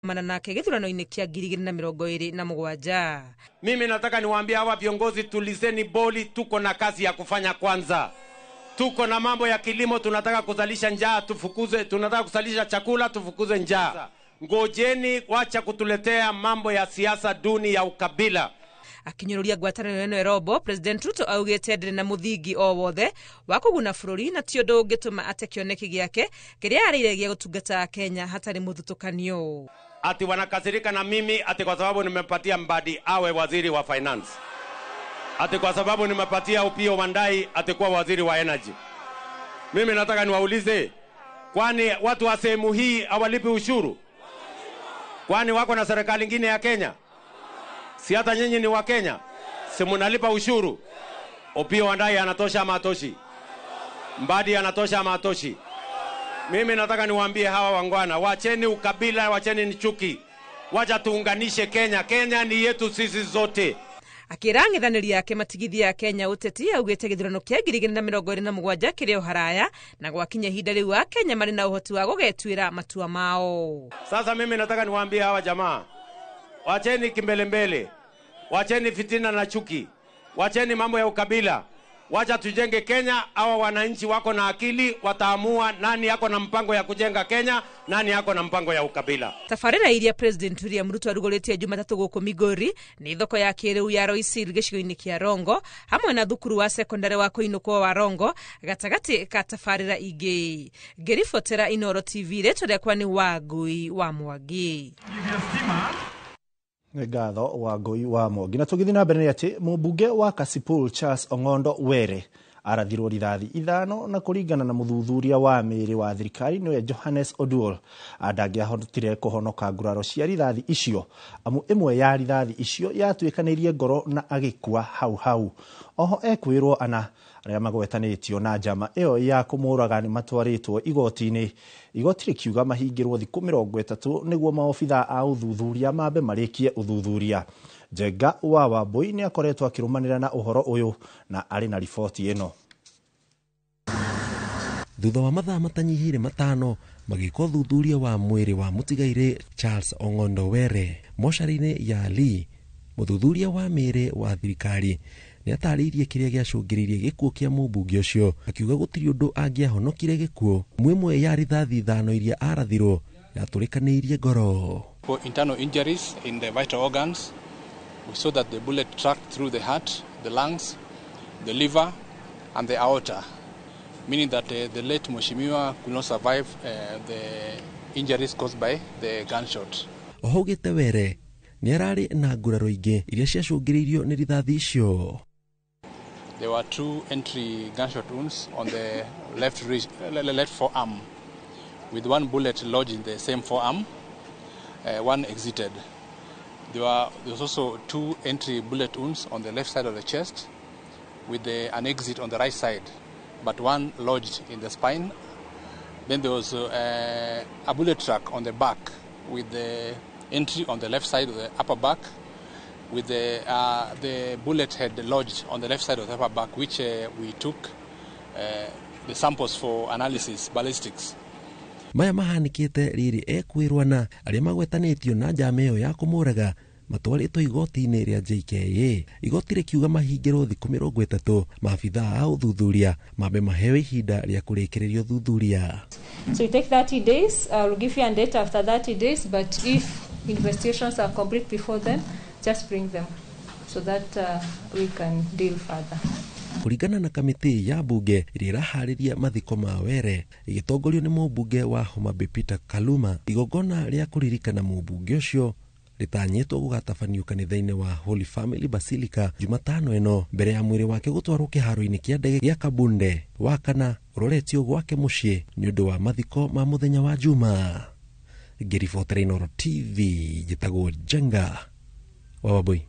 Kũrũgamana nake gĩthurano-inĩ kĩa 2027. Mimi nataka niwaambie hawa viongozi, tulizeni boli, tuko na kazi ya kufanya kwanza. Tuko na mambo ya kilimo, tunataka kuzalisha njaa tufukuze, tunataka kuzalisha chakula tufukuze njaa. Ngojeni, wacha kutuletea mambo ya siasa duni ya ukabila. Akinyũrũria ngwatanĩro ĩno ĩrombo, President Ruto augĩte ndĩrĩ na mũthingi o wothe wa kũguna bũrũri na ti ũndũ ũngĩtũma ate kĩoneki gĩake kĩrĩa arĩire gĩa gũtungata Kenya hatarĩ mũthutũkanio. Ati wanakasirika na mimi ati kwa sababu nimepatia Mbadi awe waziri wa finance, ati kwa sababu nimepatia Opiyo Wandayi ati kuwa waziri wa energy. Mimi nataka niwaulize, kwani watu wa sehemu hii hawalipi ushuru? Kwani wako na serikali ingine ya Kenya? Si hata nyinyi ni wa Kenya? Si mnalipa ushuru? Opiyo Wandayi anatosha ama hatoshi? Mbadi anatosha ama hatoshi? Mimi nataka niwaambie hawa wangwana, wacheni ukabila, wacheni ni chuki. Wacha tuunganishe Kenya. Kenya ni yetu sisi zote. Akĩra ang'ethanĩri ake matigithia Kenya ũteti, augĩte gĩthurano kĩa 2027 kĩrĩ o haraya na gwakinya ihinda rĩu Akenya marĩ na ũhoti wa gũgetuĩra matua mao. Sasa mimi nataka niwaambie hawa jamaa, wacheni kimbelembele, wacheni fitina na chuki, wacheni mambo ya ukabila. Wacha tujenge Kenya. Hawa wananchi wako na akili, wataamua nani yako na mpango ya kujenga Kenya, nani yako na mpango ya ukabila. Tabarĩra iria President William Ruto arugũrĩtie Jumatatũ gũkũ Migori nĩ thoko ya kĩrĩu ya Roysil gĩcigo-inĩ kĩa Rongo hamwe na thukuru wa sekondarĩ wa kũinũkwo wa Rongo gatagatĩ ka tabarĩra ingĩ. Ngĩribotera Inooro TV, rĩtwa rĩakwa nĩ Wangui wa Mwangi. Nĩ ngatho wa Ngui wa Mwangi. Na tũgĩthiĩ na mbere nĩ atĩ mũmbunge wa Kasipul Charles Ong'ondo Were arathirwo rithathi 5 na kũringana na mũthuthuria wa mĩĩrĩ wa thirikari nĩwe Johannes Oduol ndangĩahotire kũhonoka nguraro cia rithathi icio, amu ĩmwe ya rithathi icio yatuĩkanĩirie ngoro na agĩkua hau hau. Oho ekwĩrwo ana arĩa magwetanĩtio na njama ĩyo ya kũmũraga nĩ matwarĩtwo igoti-inĩ, igoti rĩkiuga mahingĩrwo thikũ 30 nĩguo maobitha a ũthuthuria mambe marĩkie ũthuthuria. Njenga wa Wambui nĩ akoretwo akĩrũmanĩra na ũhoro ũyũ na arĩ na riboti ĩno. Thutha wa mathaa matanyihĩire 5 magĩka ũthuthuria wa mwĩrĩ wa mũtigairĩ Charles Ong'ondo Were mocarĩ-inĩ ya Lee, mũthuthuria wa mĩĩrĩ wa thirikari nĩ atarĩirie kĩrĩa gĩacũngĩrĩirie gĩkuũ kĩa mũmbunge ũcio, akiuga gũtirĩ ũndũ angĩahonokire gĩkuũ mwĩmwe ya rithathi 5 iria arathirwo yatũrĩkanĩirie ngoro. For internal injuries in the vital organs, we saw that the bullet tracked through the heart, the lungs, the liver and the aorta, meaning that the late Mheshimiwa could not survive the injuries caused by the gunshot. Oho augĩte Were nĩ ararĩ na nguraro ingĩ iria ciacũngĩrĩirio nĩ rithathi icio. There were 2 entry gunshot wounds on the left forearm, with 1 bullet lodged in the same forearm, 1 exited. There was also 2 entry bullet wounds on the left side of the chest, with an exit on the right side, but 1 lodged in the spine. Then there was a bullet track on the back, with the entry on the left side of the upper back, with the bullet head lodged on the left side of the upper back, which we took the samples for analysis, ballistics. Maya mahanĩkĩte rĩrĩ ekwĩrwo na arĩa magwetanĩtio na njama ĩyo ya kũmũraga matwarĩtwo igoti-inĩ rĩa JKA. Igoti rĩkiuga mahingĩrwo thikũ 30 maabithaa a ũthuthuria mambe maheo ihinda rĩa kũrĩkĩrĩria ũthuthuria. So you take 30 days, I will give you a date after 30 days, but if investigations are complete before then, just bring them so that we can deal further. Kũringana na kamĩtĩ ya mbunge ĩrĩa ĩraharĩria mathiko ma Were ĩgĩtongorio nĩ mũmbunge wa Homa Bay Peter Kaluma, igongona rĩa kũririkana mũmbunge ũcio rĩtanyĩtwo gũgatabanio kanitha-inĩ wa Holy Family Basilica Jumatano ĩno mbere ya mwĩrĩ wake gũtwarwo kĩharo-inĩ kĩa ndege gĩa Kabunde Wakana ũroretio gwake mũciĩ nĩ ũndũ wa mathiko ma mũthenya wa Juma. Ngĩribotera Inooro TV njĩtagwo Njenga wa Wambui.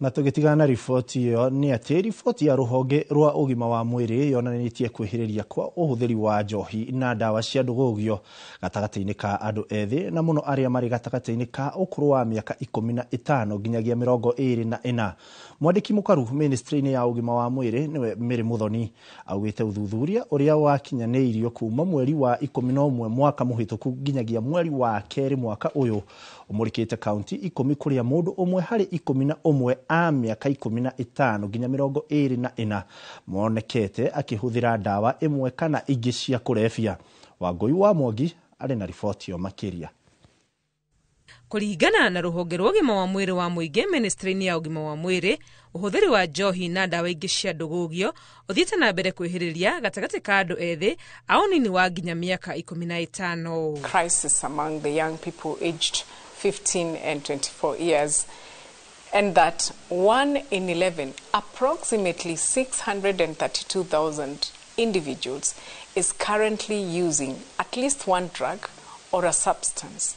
Na tũgĩtigana na riboti ĩyo nĩ atĩ riboti ya rũhonge rwa ũgima wa mwĩrĩ yonanĩtie kwĩhĩrĩria kwa ũhũthĩri wa njohi na ndawa cia ndũgũgio gatagatĩ-inĩ ka andũ ethĩ na mũno arĩa marĩ gatagatĩ-inĩ ka ũkũrũ wa mĩaka 15 nginyagia 24. Mwandĩki mũkaru ministry-inĩ ya ũgima wa mwĩrĩ nĩwe Mary Muthoni augĩte ũthuthuria ũrĩa wakinyanĩirio kuma mweri wa 11 mwaka mũhĩtũku nginyagia mweri wa 2 mwaka ũyũ ũmũrĩkĩte kaunti 10 kũrĩa mũndũ ũmwe harĩ 11 a mĩaka 15 nginya 24 monekete akĩhũthĩra ndawa ĩmwe kana ingĩ cia kũrebia. Wangũi wa Mwangi arĩ na riboti yo makĩria. Kũringana na rũhonge rwa ũgima wa mwĩrĩ wa mũingĩ ministry-inĩ ya ũgima wa mwĩrĩ, ũhũthĩri wa njohi na ndawa ingĩ cia ndũgũgio ũthiĩte na mbere kwĩhĩrĩria gatagatĩ ka andũ ethĩ a ũnini wa nginya mĩaka 15. Crisis among the young people aged 15 and 24 years, and that 1 in 11, approximately 632,000 individuals, is currently using at least one drug or a substance.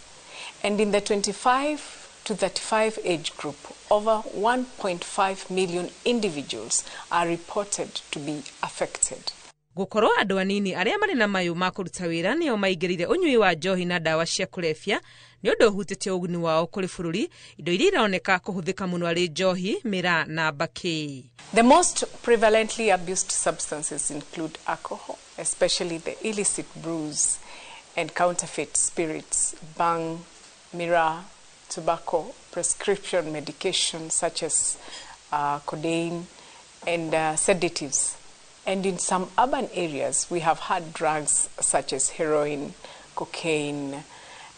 And in the 25 to 35 age group, over 1.5 million individuals are reported to be affected. Gũkorwo andũ anini arĩa marĩ na mayũ ma kũruta wĩra nĩo maingĩrire ũnyui wa njohi na ndawa cia kũrebia nĩ ũndũ ũhutĩtie ũguni wao kũrĩ bũrũri, indo iria ironeka kũhũthĩka mũno arĩ njohi, mĩraa na mbakĩ. The most prevalently abused substances include alcohol, especially the illicit brews and counterfeit spirits, bhang, miraa, tobacco, prescription medication such as codeine and sedatives. And in some urban areas, we have had drugs such as heroin, cocaine,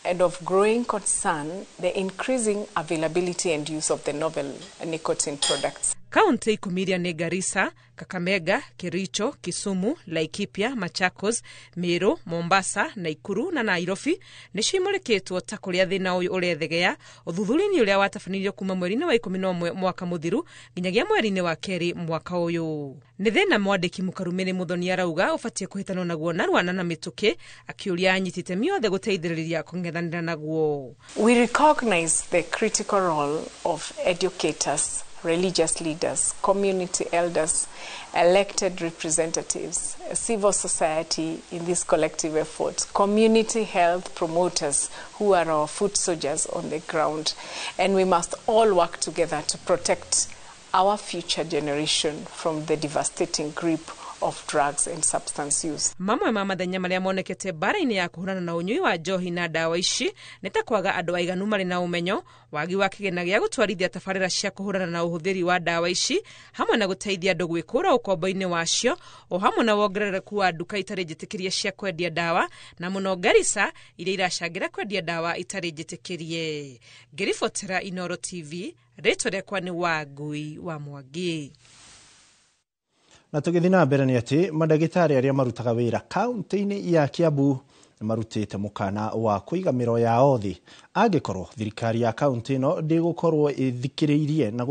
and of growing concern, the increasing availability and use of the novel nicotine products. Kaunti 10 iria nĩ Garissa, Kakamega, Kericho, Kisumu, Laikipia, Machakos, Meru, Mombasa, Nakuru na Nairobi nĩcio imũrĩkĩtwo ta kũrĩa thĩna ũyũ ũrethegea ũthuthuria-inĩ ũrĩa watabanĩirio kuma mweri-inĩ wa 11 mwaka mũthiru nginyagia mweri-inĩ wa 2 mwaka ũyũ. Nĩ thĩna mwandĩki mũkarumĩrĩ Muthoni arauga ũbatiĩ kũhĩtanwo naguo narua na mĩtũkĩ, akĩũria anyiti itemi othe gũteithĩrĩria kũng'ethanĩra naguo. We recognize the critical role of educators, religious leaders, community elders, elected representatives, civil society in this collective effort, community health promoters who are our foot soldiers on the ground. And we must all work together to protect our future generation from the devastating grip of drugs and substance use. Mamwe ma mathenya marĩa monekete mbara-inĩ ya kũhũrana na ũnyui wa njohi na ndawa ici nĩ ta kwaga andũ aiganu marĩ na ũmenyo, wagi wa kĩgĩna gĩa gũtwarithia tabarĩra cia kũhũrana na ũhũthĩri wa ndawa ici, hamwe na gũteithia andũ gwĩkũra ũkombo-inĩ wacio, o hamwe na wongerereku wa nduka itarĩ njĩtĩkĩrie cia kwendia ndawa, na mũno Garissa iria iracangĩra kwendia ndawa itarĩ njĩtĩkĩrie. Ngĩribotera Inooro TV, rĩtwa rĩakwa nĩ Wangui wa Mwangi. Na tũgĩthiĩ na mbere nĩ atĩ mandagĩtarĩ arĩa marutaga wĩra kaunti-inĩ ya Kiambu nĩ marutĩte mũkana wa kũiga mĩro yao thĩ angĩkorwo thirikari ya kaunti ĩno ndĩgũkorwo ĩthikĩrĩirie na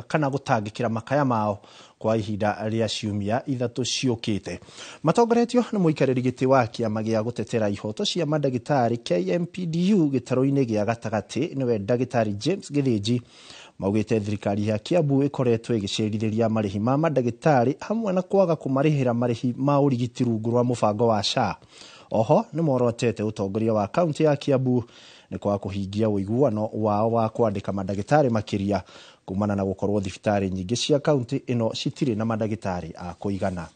kana gũtangĩkĩra makaya mao kwa ihinda rĩa ciumia 3 ciũkĩte. Matongoretio nĩ mũikarĩri gĩtĩ wa kĩama gĩa gũtetera ihoto cia mandagĩtarĩ KMPDU gĩtarũ-inĩ gĩa gatagatĩ nĩwe ndagĩtarĩ James Gĩthĩnji, maugĩte thirikari ya Kiambu ĩkoretwo ĩgĩcerithĩria marĩhi ma mandagĩtarĩ hamwe na kwaga kũmarĩhĩra marĩhi ma ũrigiti rungu rwa mũbango wa SHA. Oho nĩ morotete ũtongoria wa kaunti ya Kiambu nĩ kwaga kũhingia ũiguano wao wa kwandĩka mandagĩtarĩ makĩria kumana na gũkorwo thibitarĩ nyingĩ cia kaunti ĩno citirĩ na mandagĩtarĩ a kũigana.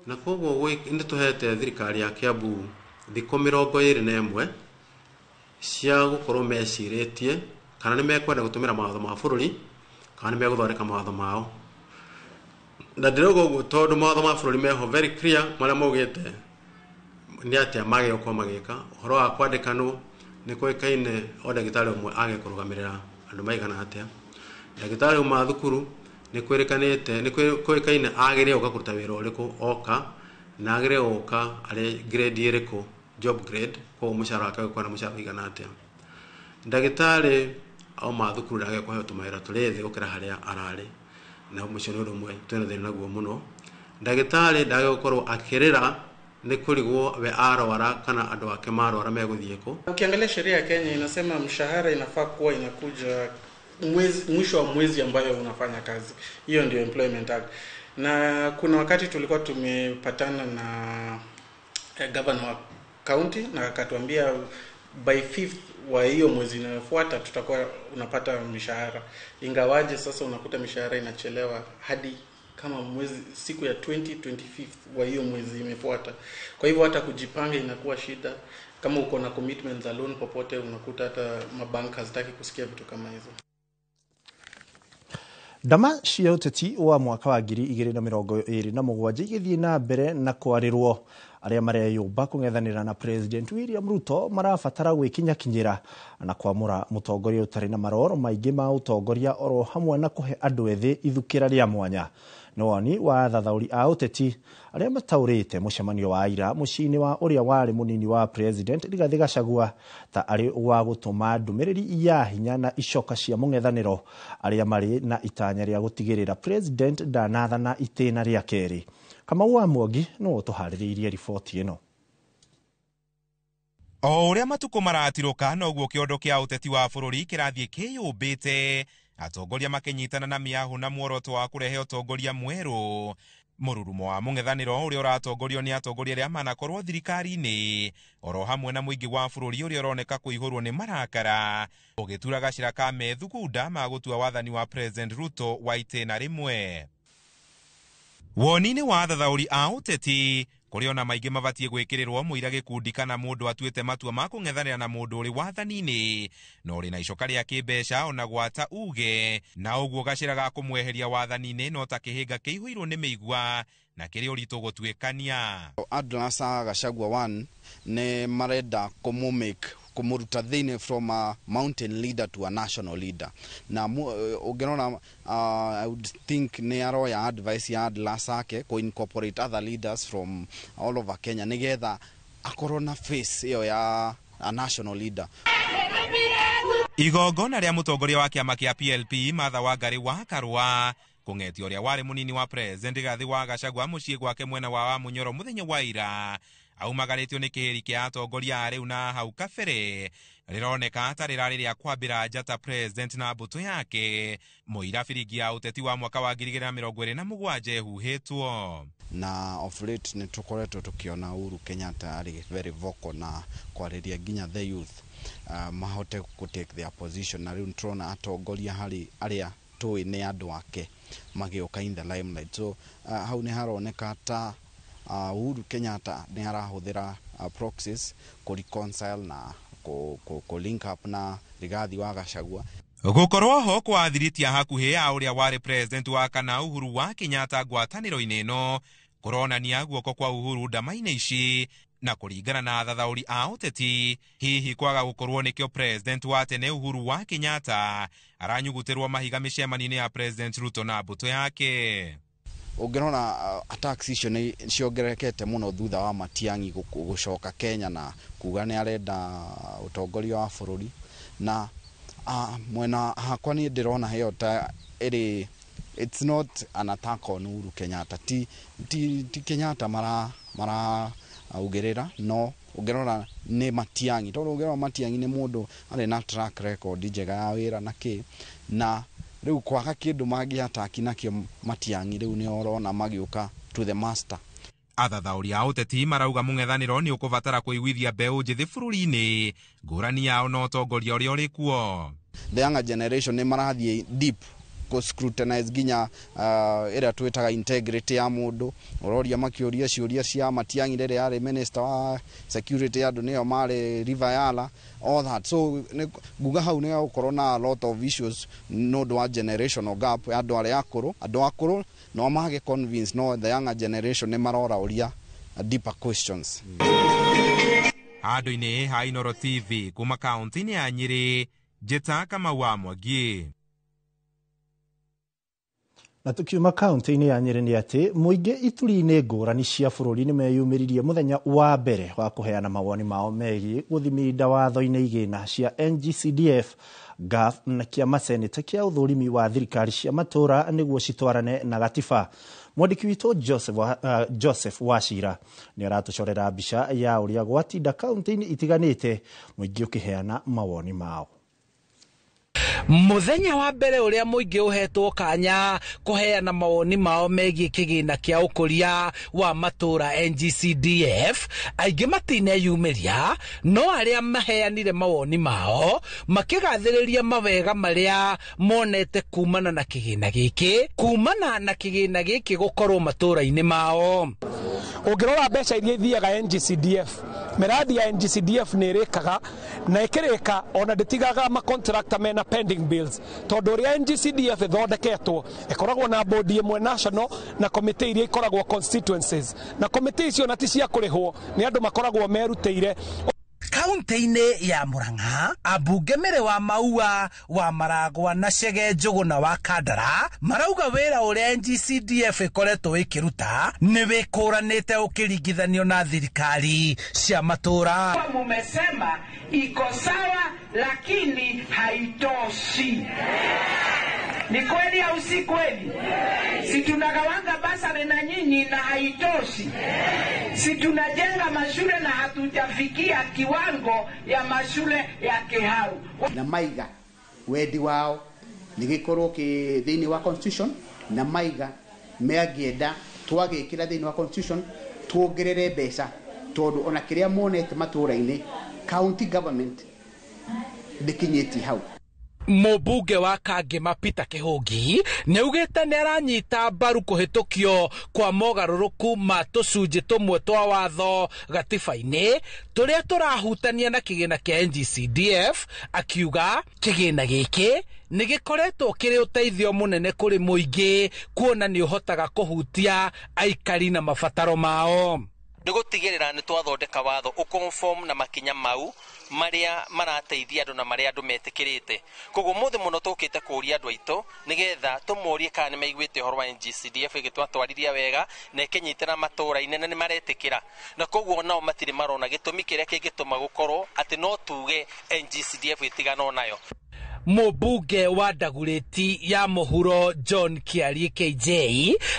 Na koguo nĩ tũhete thirikari ya Kiambu thikũ 21 cia gũkorwo mecirĩtie kana nĩ mekwenda gũtũmĩra mawatho ma bũrũri kana nĩ megũthondeka mawatho mao. Na ndĩrauga ũguo tondũ mawatho ma bũrũri meho very clear marĩa maugĩte nĩ atĩa magĩrĩirwo gũkorwo magĩka. Ũhoro wa kwandĩkanwo nĩ kũĩkaine o ndagĩtarĩ ũmwe agĩrĩirwo kũrũgamĩrĩra andũ maigana atĩa. Ndagĩtarĩ uma thukuru nĩ kwĩrĩkanĩte nĩ kũĩkaine agĩrĩirwo gũka kũruta wĩra ũrĩkũ oka, na agĩrĩirwo gũka arĩ grade ĩrĩkũ, job grade, koguo mũcara wake ũgũkorwo na mũcara ũigana atĩa. Ndagĩtarĩ auma thukuru ndagĩrĩirwo kũheo tũmawĩra tũrĩ thĩ gũkĩra harĩa ararĩ, na ũcio nĩ ũndũ ũmwe twĩna thĩna naguo mũno. Ndagĩtarĩ ndagĩrĩirwo gũkorwo akĩrĩra nĩ kũrigwo we arwara kana andũ ake marwara megũthiĩ kũ. Ukiangalia sheria ya Kenya inasema mshahara inafaa kuwa inakuja mwezi, mwisho wa mwezi ambayo unafanya kazi. Hiyo ndio Employment Act. Na kuna wakati tulikuwa tumepatana na governor wa county na akatuambia by 5th wa hiyo mwezi inayofuata tutakuwa unapata mishahara. Ingawaje sasa unakuta mishahara inachelewa hadi kama mwezi siku ya 20 25th wa hiyo mwezi imefuata. Kwa hivyo hata kujipanga inakuwa shida. Kama uko na commitment za loan popote, unakuta hata mabank hazitaki kusikia vitu kama hizo. Ndama cia ũteti wa mwaka wa 2027 igĩthiĩ na mbere na kwarĩrwo, arĩa mareyũmba kũng'ethanĩra na President William Ruto marabatara gwĩkinyakinyĩra na kwamũra mũtongoria ũtarĩ na maroro maingĩ ma ũtongoria oro hamwe na kũhe andũ ethĩ ithukĩra rĩa mwanya. Nĩ woni wa athathaũri a ũteti arĩa mataũrĩte mũcemanio wa ira mũciĩ-inĩ wa ũrĩa warĩ mũnini wa President Rigathĩ Gachagua ta arĩ wa gũtũma ndũmĩrĩri ya hinya na icoka cia mũng'ethanĩro arĩa marĩ na itanya rĩa gũtigĩrĩra President ndanathana itĩna rĩa kerĩ. Kamau wa Mwangi nĩwe ũtũharĩrĩirie riboti ĩno. O ũrĩa matukũ maratirũka noguo kĩondo kĩa ũteti wa bũrũri kĩrathiĩ kĩyũmbĩte, atongoria makĩnyitana na mĩahũ na muoroto wa kũrehe ũtongoria mwerũ. Mũrurumo wa mũng'ethanĩro ũrĩa ũratongorio nĩ atongoria arĩa manakorwo thirikari-inĩ oro hamwe na mũingĩ wa bũrũri ũrĩa ũroneka kũihũrwo nĩ marakara ũgĩtura gacĩra ka methugunda ma gũtua wathani wa President Ruto wa itĩna rĩmwe. Woni-inĩ wa athathaũri a ũteti kũrĩ ona maingĩ mabatiĩ gwĩkĩrĩrwo mũira gĩkundi kana mũndũ atuĩte matua ma kũng'ethanĩra na mũndũ ũrĩ wathani-inĩ na ũrĩ na icoka rĩa kĩmbeca ona gwata uge na ũguo gacĩra ga kũmweheria wathani-inĩ no ta kĩhĩnga kĩihũirwo nĩ mĩigua na kĩrĩ ũritũ gũtuĩkania. Atlas a Gachagua 1 nĩ marenda kũmũmake kũmũruta thĩinĩ from a mountain leader to a national leader, na ũngĩrora, I would think nĩ aroya advice ya Atlas ake kũ incorporate other leaders from all over Kenya nĩgetha akorwo na face ĩyo ya a national leader. Igongona rĩa mũtongoria wa kĩama kĩa PLP Martha Wangari wa Karua kũng'etia ũrĩa warĩ mũnini wa President Rigathĩ wa Gachagua mũciĩ gwake mwena wa Wamunyoro mũthenya wa ira aumagarĩtio nĩ kĩhĩri kĩa atongoria a rĩu na hau kabere rĩroneka ta rĩrarĩ rĩa kwambĩra njata President na mbũtũ yake mũira biringi ya ũteti wa mwaka wa 2027 ĩhuhĩtwo. Na of late nĩ tũkoretwo tũkĩona Uhuru Kenyatta arĩ very vocal na kwarĩria nginya the youth mahote kũ take their position, na rĩu nĩtũrona atongoria harĩ arĩa tũĩ nĩ andũ ake magĩũka in the limelight. So hau nĩ haroneka ta Uhuru Kenyatta nĩ arahũthĩra proxies kũ reconcile na kũ link up na Rigathi wa Gachagua. Gũkorwo ho kwa thiriti ya hakuhĩ ya ũrĩa warĩ president wa kana Uhuru wa Kenyatta ngwatanĩro-inĩ ĩno kũronania guoko kwa Uhuru ndama-inĩ ici, na kũringana na athathaũri a ũteti hihi kwaga gũkorwo nĩkĩo president wa tene Uhuru wa Kenyatta aranyugutĩrwo mahiga mĩcemanio-inĩ ya President Ruto na mbũtũ yake. Ũngĩrora, attacks icio nĩ ciongererekete mũno thutha wa Matiang'i gũcoka Kenya na kuga nĩ arenda ũtongoria wa bũrũri, na mwena hakwa niĩ ndĩrona ĩyo ta ĩrĩ, it's not an attack on Uhuru Kenyatta, ti Kenyatta mara augĩrĩra, no ũngĩrora nĩ Matiang'i, tondũ ũngĩrora Matiang'i nĩ mũndũ arĩ na track record njega ya wĩra na kĩ, na rĩu kwaga kĩndũ mangĩataki nakĩo Matiang'i rĩu nĩ ũrona magĩũka to the master. Athathaũri a ũteti marauga mũng'ethanĩro nĩ ũkũbatara kũiguithia mbeũ njĩthĩ bũrũri-inĩ ngũrani yao na ũtongoria ũrĩa ũrĩ kuo. The younger generation nĩ marathiĩ deep kũ scrutinize nginya ĩrĩa twĩtaga integrity ya mũndũ, ũroria makĩũria ciũria cia Matiang'i rĩrĩa arĩ minister wa security, andũ nĩo marĩ River Yala, all that. So nguga hau nĩ gũkorwo na a lot of issues nĩ ũndũ wa generational gap ya andũ arĩa akũrũ. Andũ akũrũ no mage convince, no the younger generation nĩ marora ũria deeper questions. Handũ-inĩ ha Inooro TV kuma kaunti-inĩ ya Nyĩrĩ, Njĩta Kamau wa Mwangi. Na tukiuma kaunti-inĩ ya Nyĩrĩ nĩ atĩ mũingĩ ituri-inĩ ngũrani cia bũrũri nĩ meyumĩririe mũthenya wa mbere wa kũheana mawoni mao megiĩ gũthiminda watho-inĩ igĩna cia NGCDF, GAF na kĩama seneta kĩa ũthũrimi wa thirikari cia matũra nĩguo citwarane na gatiba. Mwandĩki witũ Joseph Wachira nĩ aratũcorera mbica ya ũrĩa gwatinda kaunti-inĩ itiganĩte mũingĩ ũkĩheana mawoni mao. Muthenya wa mbere uria muingi uhetwo kanya kuheana mawoni mao megie kigina kia ukuria wa matura NGCDF, aingi matineyumiria, no aria maheanire mawoni mao makigathiriria mawega maria monete kumana na kigina giki, kumana na kigina giki gukorwo matura-ini mao. Ungirora mbeca iria ithiaga NGCDF, miradi ya NGCDF nä ĩrĩkaga na ĩkĩrĩka ona ndĩtigaga macontractor mena pending bills, tondũ ũrĩa NGCDF ĩthondeketwo ĩkoragwo na bodi ĩmwe national na komĩtĩ iria ikoragwo constituencies, na komĩtĩ icio na ti cia kũrĩhwo, nĩ andũ makoragwo merutĩire. Kaunti-inĩ ya Murang'a, ambunge Mĩrĩ wa Maua, wa Maragwa na Chege Njũgũna wa Kandara marauga wĩra ũrĩa NGCDF ĩkoretwo ĩkĩruta nĩ wĩkũranĩte ũkĩringithanio na thirikari cia matũra. Mumesema iko sawa lakini haitoshi. Ni kweli au si kweli? Si tunagawanga basari na nyinyi na haitoshi? Si tunajenga mashule na hatujafikia kiwango ya mashule ya Kiharu? Na maiga wendi wao nigikorwo ki thiini wa constitution, na maiga meangienda twagikira thiini wa constitution tuongerere mbeca, tondu ona kiria monete matura-ini county government ndikinyitie hau. Mũmbunge wa Kangema Peter Kĩhũngi nĩaugĩte nĩaranyita mbaru kũhĩtũkio kwa mogarũrũku ma tũcunjĩ tũmwe twa watho gatiba-inĩ tũrĩa tũrahutania na kĩgĩna kĩa NGCDF, akiuga kĩgĩna gĩkĩ nĩ gĩkoretwo kĩrĩ ũteithio mũnene kũrĩ mũingĩ kuona nĩ ũhotaga kũhutia aikari na mabataro mao. Nĩ gũtigĩrĩra nĩ twathondeka watho ũconform na makinya mau maria marateithia andũ na maria andũ metĩkĩrĩte. Koguo mũthĩ mũno tũkĩte kũria andũ aitũ nĩgetha tũmorie kana nĩ maiguĩte ũhoro wa NGCDF ĩgĩtwatwarithia wega na ĩkĩnyitĩra matũra-inĩ na nĩ maretĩkĩra, na koguo nao matirĩ marona gĩtũmi kĩrĩa kĩngĩtũma gũkorwo atĩ no tuge NGCDF ĩtiganwo nayo. Mũmbunge wa Ndagurĩti ya Mũhuro John Kĩarie KJ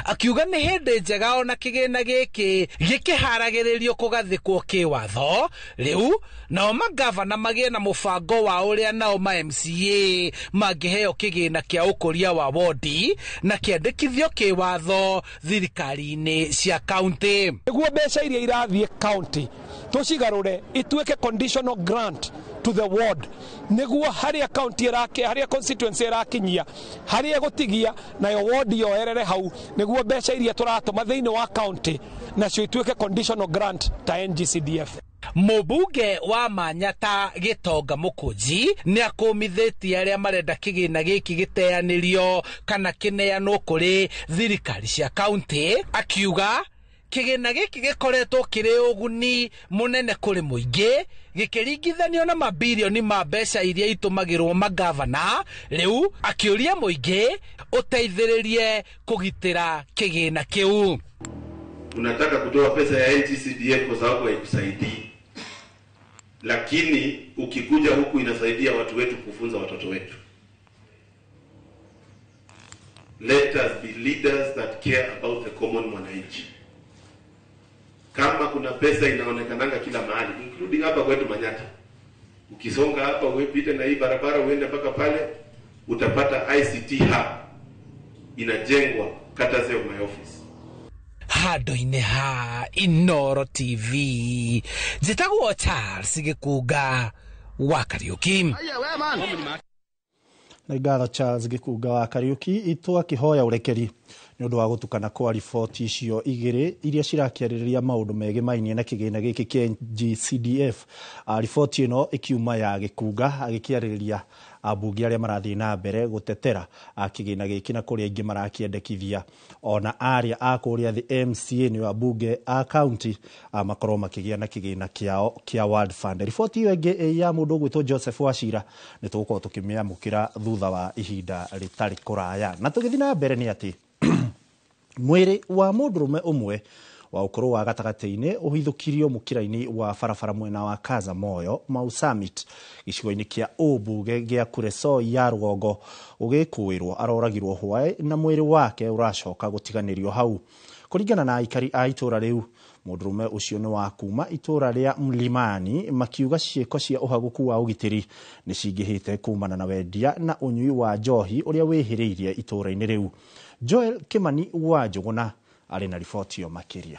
akiuga nĩ hĩndĩ njega ona kĩgĩna gĩkĩ gĩkĩharagĩrĩrio kũgathĩkwo kĩwatho rĩu nao magavana magĩe na mũbango wa ũrĩa nao ma MCA mangĩheo kĩgĩna kĩa ũkũria wa wodi na kĩandĩkithio kĩwatho thirikari-inĩ cia kaunti. Nĩguo mbeca iria irathiĩ kaunti tũcigarũre ituĩke conditional grant to the ward, nĩguo harĩa county haria constituency ĩrakinyia haria ĩgũtigia nayo ward yoerere hau, nĩguo mbeca iria tũratũma thĩinĩ wa county nacio ituĩke conditional grant ta NGCDF. Mũmbunge wa Manyata Gĩtonga Mũkũnji nĩ akũmithĩtie arĩa marenda kĩgĩna gĩkĩ gĩteanĩrio kana kĩneanwo kũrĩ thirikari cia kaunti, akiuga kĩgĩna gĩkĩ gĩkoretwo kĩrĩ ũguni mũnene kũrĩ mũingĩ gĩkĩringithanio na mabirioni ma mbeca iria itũmagĩrwo magavana, rĩu akĩũria mũingĩ ũteithĩrĩrie kũgitĩra kĩgĩna kĩu. Unataka kutoa pesa ya NGCDF kwa sababu haikusaidii, lakini ukikuja huku inasaidia watu wetu kufunza watoto wetu. Let us be leaders that care about the common mwananchi. Kama kuna pesa inaonekananga kila mahali, including hapa kwetu Manyata, ukisonga hapa uepite na hii barabara uende mpaka pale, utapata ICT hub inajengwa courtesy of my office. Handũ-inĩ ha Inooro TV, njĩtagwo Charles Gĩkunga wa Kariũki. Nĩ ngatho Charles Gĩkunga wa Kariũki. Itwakihoya ũrekeri nĩ ũndũ wa gũtukana kwa riboti icio igĩrĩ iria cirakĩarĩrĩria maũndũ megemainie na kĩgĩna gĩkĩ kĩa NGCDF. Riboti ĩno ĩkiuma ya Gĩkunga agĩkĩarĩrĩria ambunge arĩa marathiĩ na mbere gũtetera kĩgĩna gĩkĩ na kũrĩa aingĩ marakĩendekithia ona arĩa a kũrĩa thĩ MCA nĩo ambunge a county makorwo makĩgĩa na kĩgĩna kĩao kĩa World Fund. Riboti ĩyo ĩngĩ ya mũndũ ũgwĩtwo Joseph Wachira nĩ tũgũkorwo tũkĩmĩamũkĩra thutha wa ihinda rĩtarĩ kũraya. Na tũgĩthiĩ na mbere nĩ atĩ mwĩrĩ wa mũndũrũme ũmwe wa ũkũrũ wa gatagatĩ-inĩ ũhithũkirio mũkĩra-inĩ wa barabara mwena wa Kaza Moyo Mau Summit gĩcigo-inĩ kĩa ũmbunge gĩa Kuresoi ya rũgongo ũgĩkũĩrwo aroragirwo hwaĩ na mwĩrĩ wake ũracoka gũtiganĩrio hau. Kũringana na aikari a itũra rĩu, Mũndũrũme ũcio nĩ wa kuma itũra rĩa Mlimani, makiuga ciĩko cia ũhagũku wa ũgitĩri nĩ cingĩhĩte kumana na wendia na ũnyui wa njohi ũrĩa wĩhĩrĩirie itũra-inĩ rĩu. Joel Kimani wa Njũgũna arĩ na riboti ĩyo makĩria.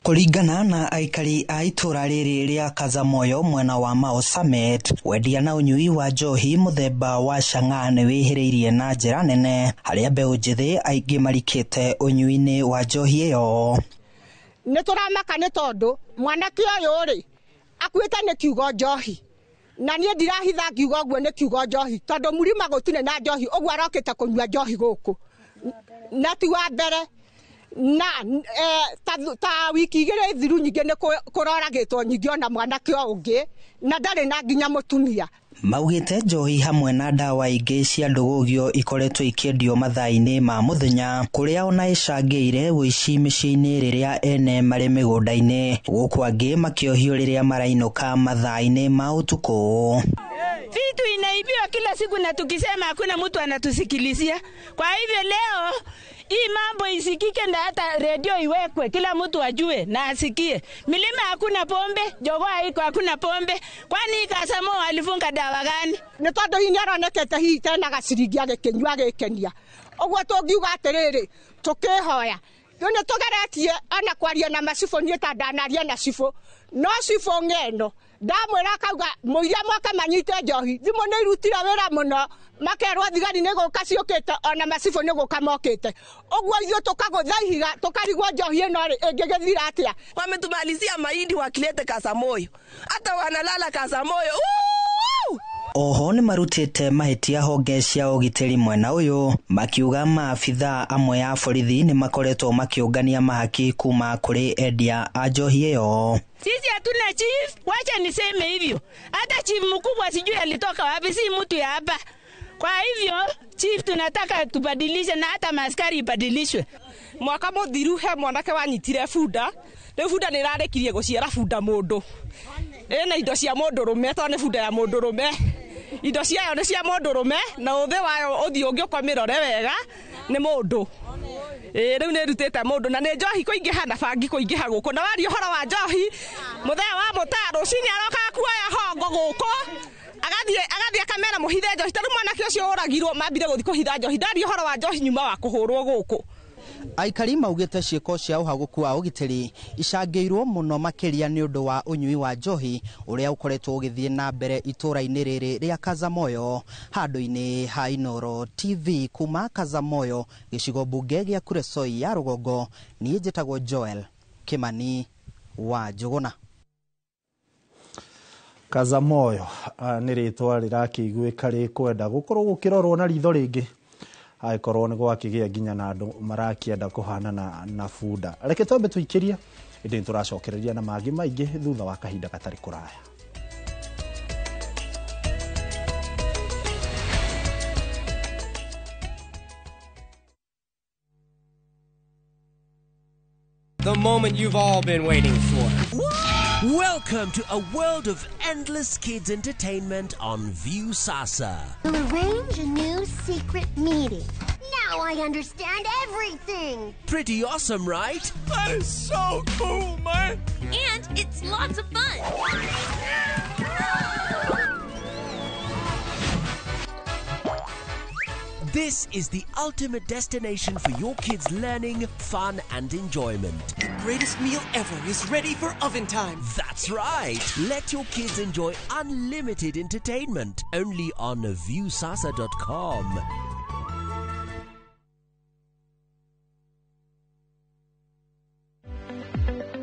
Kũringana na aikari a itũra rĩrĩ rĩa Kazamoyo mwena wa Mau Summit, wendia na ũnyui wa njohi mũthemba wa chang'aa nĩ wĩhĩrĩirie na njĩra nene, harĩa mbeũ njĩthĩ aingĩ marikĩte ũnyui-inĩ wa njohi ĩyo. Nĩ tũramaka nĩ tondũ mwanake ũyũ rĩ akuĩte nĩ kiugo njohi, na niĩ ndirahitha ngiuga ũguo nĩ kiugo njohi tondũ mũrima gũtirĩ na njohi, ũguo arokĩte kũnyua njohi gũkũ na ti wa mbere. Na ta wiki igĩrĩ thiru nyingĩ nĩ kũroragĩtwo nyingĩ ona mwanake o ũngĩ na ndarĩ na nginya mũtumia. Maugĩte njohi hamwe na ndawa ingĩ cia ndũgũgio ikoretwo ikĩendio mathaa-inĩ ma mũthenya, kũrĩa ona ĩcangĩire ũici mĩciĩ-inĩ rĩrĩa ene marĩ mĩgũnda-inĩ, gũkũ angĩ makĩohio rĩrĩa marainũka mathaa-inĩ ma ũtukũ. Vitu inaibiwa kila siku na tukisema hakuna mtu anatusikilizia. Kwa hivyo leo hii mambo isikike na hata redio iwekwe, kila mtu ajue na asikie. Milima hakuna pombe, jogoo haiko hakuna pombe. Kwani Kasamo alifunga dawa gani? Nĩ tondũ hihi nĩaronekete hihi tena gaciringi agĩkĩnyua agĩkenia. Ũguo tũngiuga atĩrĩrĩ, tũkĩhoya rĩu nĩ tũgeretie ona kwaria na macibũ, niĩ ta ndanaria na cibũ, no cibũ ng'eno ndamwĩra akauga mũiria moke manyite njohi. Thimũ nĩ irutire wĩra mũno, makerwo thigari nĩ gũka ciũkĩte, ona macibũ nĩ gũka mokĩte. Ũguo ithuĩ tũkagũtha ihiga tũkarigwo njohi ĩno rĩ ĩngĩgĩthira atĩa. Wametumalizia mahindi wakilete Kasamoyo, hata wanalala Kasamoyo. Oho nĩ marutĩte mahĩtia honge cia ũgitĩri mwena ũyũ, makiuga maabithaa amwe a borithi nĩ makoretwo makĩũngania mahaki kuma kũrĩ endia a njohi ĩyo. Sisi hatuna chief, wacha niseme hivyo. Hata chief mkubwa sijui alitoka wapi, si mtu ya hapa. Kwa hivyo chief tunataka tubadilishe na hata maskari ibadilishwe. Mwaka mũthiru he mwanake wanyitire bunda, rĩu bunda nĩ ĩrarekirie gũciara bunda mũndũ. Ĩna indo cia mũndũrũme tondũ nĩ bunda ya mũndũrũme. Indo ciayo nĩ cia mũndũrũme na ũthĩ wayo ũthiũ ũngĩũka ũmĩrore wega nĩ mũndũ. Rĩu nĩ ĩrutĩte mũndũ na nĩ njohi kũingĩha na bangi kũingĩha gũkũ. Na waria ũhoro wa njohi, mũthee wa mũtaa rũcinĩ arokaga kuoya hongo gũkũ, agathiĩ akamera mũhithe njohi. Ta rĩu mwanake ũcio ũragirwo mambire gũthiĩ kũhitha njohi. Ndaria ũhoro wa njohi nyuma wa kũhũrwo gũkũ. Aikari maugĩte ciĩko cia ũhagũku wa ũgitĩri icangĩirwo mũno makĩria nĩ ũndũ wa ũnyui wa njohi ũrĩa ũkoretwo ũgĩthiĩ na mbere itũra-inĩ rĩrĩ rĩa Kazamoyo. Handũ-inĩ ha Inooro TV kuma Kazamoyo, gĩcigo mbunge gĩa Kuresoi ya rũgongo, niĩ njĩtagwo Joel Kimani wa Njũgũna. Kazamoyo nĩ rĩtwa rĩrakĩiguĩka rĩkwenda gũkorwo gũkĩrorwo na ritho rĩngĩ, angĩkorwo nĩ gwakĩgĩa nginya na andũ marakĩenda kũhanana na bunda. Reke twambe tũikĩrie, ĩndĩ nĩtũracokereria na mangĩ maingĩ thutha wa kahinda gatarĩ kũraya. The moment you've all been waiting for. Welcome to a world of endless kids entertainment on Viusasa. We'll arrange a new secret meeting. Now I understand everything. Pretty awesome, right? That is so cool, man. And it's lots of fun. This is the ultimate destination for your kids' learning, fun, and enjoyment. The greatest meal ever is ready for oven time. That's right. Let your kids enjoy unlimited entertainment only on Viusasa.com.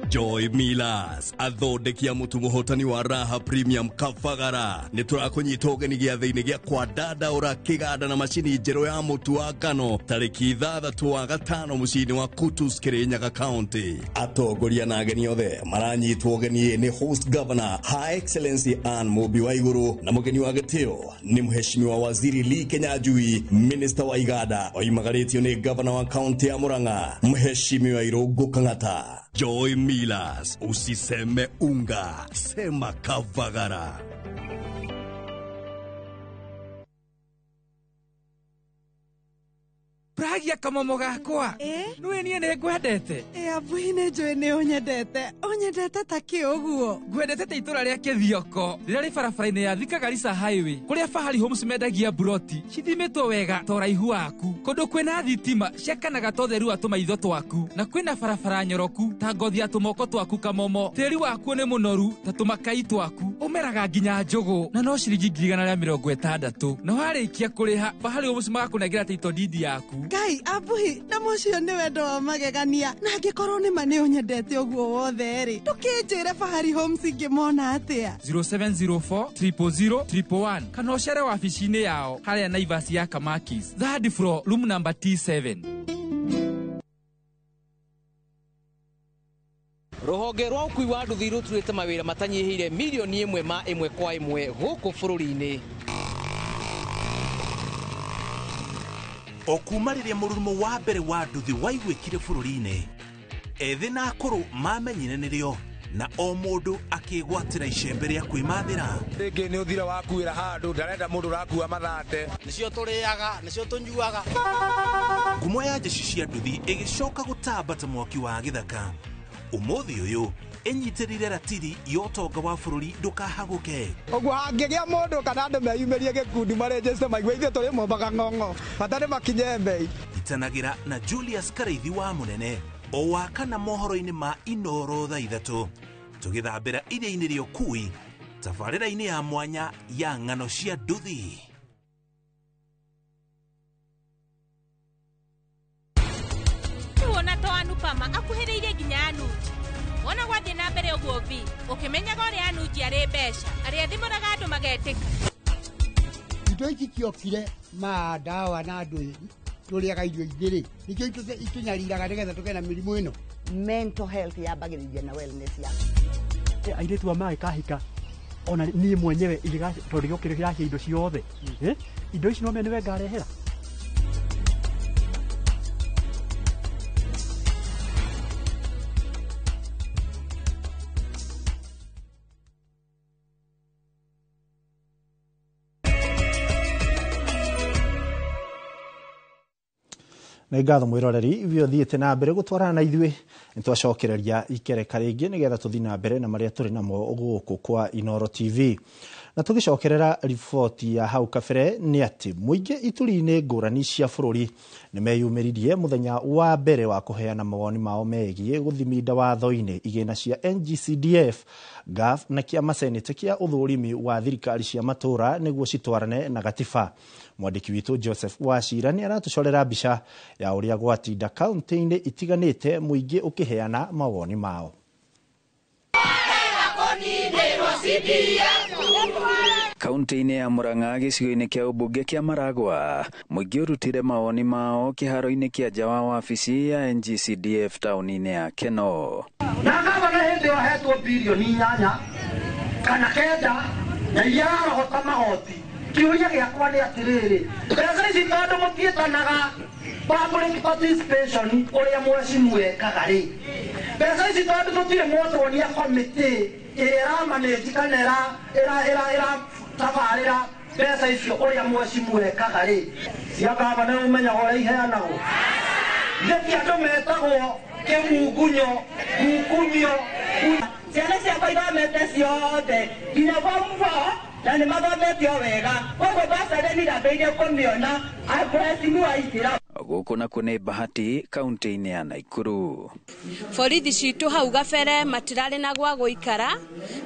Joy Millers athondekia mutu muhotani wa Raha Premium Kabagara. Nĩ tũrakũnyita ũgeni gĩathĩ-inĩ gĩa kwa Dadaũra kĩganda na macini njerũ ya mũtu wa ngano tarĩki 6 wa 5 mũciĩ-inĩ wa Kutus, Kirinyaga County. Atongoria na ageni othe maranyitwo ũgeni nĩ host governor Her Excellency Anne Mũmbi wa Igũrũ, na mũgeni wa gĩtĩo nĩ mheshimiwa Waziri Lee Kinyanjui, minister wa Iganda, oimagarĩtio nĩ governor wa county ya Murang'a mheshimiwa Irũngũ Kang'ata. Joy Millers, usiseme unga, sema Kavagara. Pragia kamomo gakwa. Nĩũĩ niĩ nĩ ngwendete. Abuhi nĩ njũĩ nĩ ũnyendete. Ũnyendete ta kĩ ũguo? Ngwendete ta itũra rĩa Kĩthioko rĩrĩa rĩ barabara-inĩ ya Thika Garissa Highway kũrĩa Fahari Homes mendagia buroti cithimĩtwo wega ta ũraihu waku, kũndũ kwĩna thitima ciakanaga ta ũtheru wa tũmaitho twaku, na kwĩna barabara nyoroku ta ngothi ya tũmoko twaku kamomo. Tĩri wakuo nĩ mũnoru ta tũmakai twaku, ũmeraga nginya njũgũ na no ciringi 160,000, na warĩkia kũrĩha Fahari Homes magakũnengera title deed yaku. Ngai abuhi, na mũcio nĩ wendo wa magegania, na angĩkorwo nĩ ma nĩ ũnyendete ũguo wothe rĩ, ndũkĩnjĩre Fahari Homes ingĩmona atĩa? 0704 000 111 kana ũcere wabici-inĩ yao harĩa Naivas ya Kamakis, third floor, room number T7. Rũhonge rwa ũkui wa nduthi rũturĩte mawĩra matanyihĩire milioni 1 ma 1 kwa 1 gũkũ bũrũri-inĩ. O kuma rĩrĩa mũrurumo wa mbere wa nduthi waiguĩkire bũrũri-inĩ, ethĩ na akũrũ mamenyire nĩrĩo, na o mũndũ akĩgwatĩra icembe rĩa kwĩmathĩra. Rĩngĩ nĩ ũthira wakuĩra handũ, ndarenda mũndũ ũrakua mathate. Nĩcio tũrĩaga, nĩcio tũnyuaga. Ngumo ya jeshi cia nduthi ĩgĩcoka gũtamba ta mwaki wa gĩthaka. Ũmũthĩ ũyũ ĩnyitĩrĩire ratiri ya ũtonga wa bũrũri ndũkahagũke. Ũguo hangĩgĩa mũndũ kana andũ meyumĩrie gĩkundi marenjeste maigue ithuĩ tũrĩ mombaga ng'ong'o, bata nĩ makinye mbei. Itanagĩra na Julius Karaithi wa Mũnene o wa kana mohoro-inĩ ma Inoro thaa 3, tũgĩthambĩra iria-inĩ rĩa ũkui tabarĩra-inĩ ya mwanya ya ng'ano cia nduthi. Wona to Anupama akuhĩrĩirie nginya Anuji. Wona gwathiĩ na mbere ũguo vi, ũkĩmenyaga ũrĩa Anuji arĩ mbeca, arĩa thimũraga andũ magetĩka. Indo ici ciokire ma ndawa na andũ tũrĩaga irio ingĩ rĩ, nĩkĩo itũnyariraga nĩgetha tũgĩe na mĩrimũ ĩno. Mental health yambagĩrĩria na wellness yaku. Airĩtu a magĩkahika ona niĩ mwenyewe tondũ gĩokĩrĩ kĩracia indo ciothe, indo ici no mene nĩwe ngarehera. Nĩ ngatho mwĩroreri ithuĩ ũthiĩte na mbere gũtwarana na ithuĩ, nĩ twacokereria ikereka rĩngĩ nĩgetha tũthiĩ na mbere na marĩa tũrĩ namo gũkũ kwa Inoro TV. Na tũgĩcokerera riboti ya hau kabere nĩ atĩ mũingĩ ituri-inĩ ngũrani cia bũrũri nĩ meyumĩririe mũthenya wa mbere wa kũheana mawoni mao megiĩ gũthiminda watho-inĩ igĩna cia NGCDF, GAF na kĩama senate kĩa ũthũrimi wa thirikari cia matũra nĩguo citwarane na gatiba. Mwandĩki witũ Joseph Wachira nĩ aratũcorera mbica ya ũrĩa gwatinda kaunti-inĩ itiganĩte mũingĩ ũkĩheana mawoni mao. Kaunti-inĩ ya Murang'a gĩcigo-inĩ kĩa ũmbunge kĩa Maragwa, mũingĩ ũrutire mawoni mao kĩharo-inĩ kĩa nja wa wabici ya NGCDF taũni-inĩ ya Keno. Na gavana hĩndĩ ĩyo ahetwo bilioni 8 kana 9 na iria ararogota magoti. Kĩũria gĩakwa nĩ atĩrĩrĩ, mbeca ici tondũ mũtiĩtanaga public participation ũrĩa mheshimiwa ekaga rĩ, mbeca ici tondũ tũtirĩ mwatuonia committee ĩrĩa ĩramanage kana ĩratabarĩra mbeca icio ũrĩa mheshimiwa ekaga rĩ, cia gavana ũmenyaga ũrĩa iheanagwo. Githĩ ti andũ metagwo kĩmungunyo, mungunyo. Ciana ciakwa ithomete ciothe nginya form 4 na nĩ mathomete o wega, koguo basarĩ nĩ ndambĩrĩirie kũmĩona mheshimiwa aingĩra. Gũkũ nakuo nĩ Bahati kaunti-inĩ ya Naikuru. Borithi citũ hau gabere matirarĩ na gwa gũikara,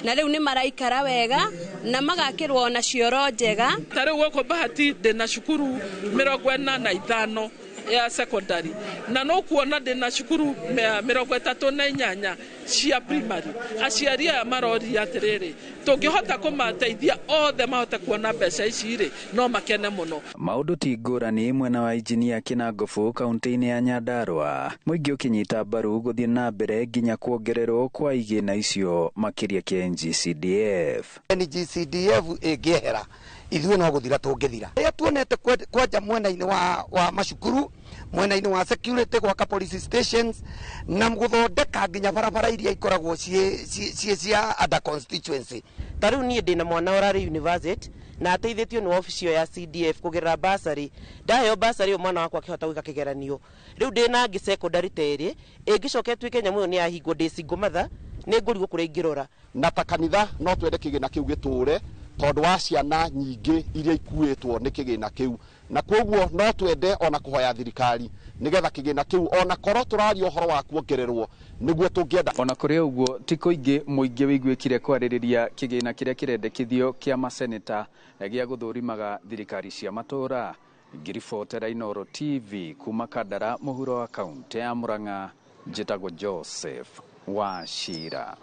na rĩu nĩ maraikara wega na magakĩrwo ona cioro njega. Ta rĩu gũkũ Bahati ndĩna cukuru 45 ya secondary, na no kuona ndĩna cukuru 38 cia primary. Aciari aya maroria atĩrĩrĩ, tũngĩhota kũmateithia othe mahote kuona mbeca ici rĩ, no makene mũno. Maũndũ ti ngũrani mwena wa injinia Kĩnangobu kaunti-inĩ ya Nyandarua, mũingĩ ũkĩnyita mbaru gũthiĩ na mbere nginya kuongererwo kwa igĩna icio makĩria kĩa NGCDF. NGCDF ĩngĩehera ithuĩ no gũthira tũngĩthira. Rĩrĩa tuonete kwanja mwena-inĩ wa macukuru Mwena-inĩ wa security, gwaka police stations na gũthondeka nginya barabara iria ikoragwo ciĩ cia under constituency. Ta rĩu niĩ ndĩna mwana ũrarĩ university na ateithĩtio nĩ wabici ĩyo ya CDF kũgerera bursary. Ndaheo bursary ĩyo, mwana wakwa akĩhota gwĩka kĩgeranio. Rĩu ndĩna angĩ secondary ta ĩrĩ ĩngĩcoka ĩtuĩke nyamũ ĩyo nĩ yahingwo, ndĩ single mother, nĩ ngũrigwo kũrĩa ingĩrora. Na ta kanitha no twende kĩgĩna kĩu gĩtũre tondũ wa ciana nyingĩ iria ikuĩtwo nĩ kĩgĩna kĩu, na koguo no twende ona kũhoya thirikari nĩgetha kĩgĩna kĩu ona korwo tũraria ũhoro wa kuongererwo nĩguo tũngĩenda. Ona kũrĩ ũguo, ti kũingĩ mũingĩ wĩiguĩkire kwarĩrĩria kĩgĩna kĩrĩa kĩrendekithio kĩa maseneta gĩa gũthũrimaga thirikari cia matũũra. Ngiribotera Inooro TV kuma Kandara, mũhuro wa kaũntĩ ya Murang'a, njĩtagwo Joseph Wachira.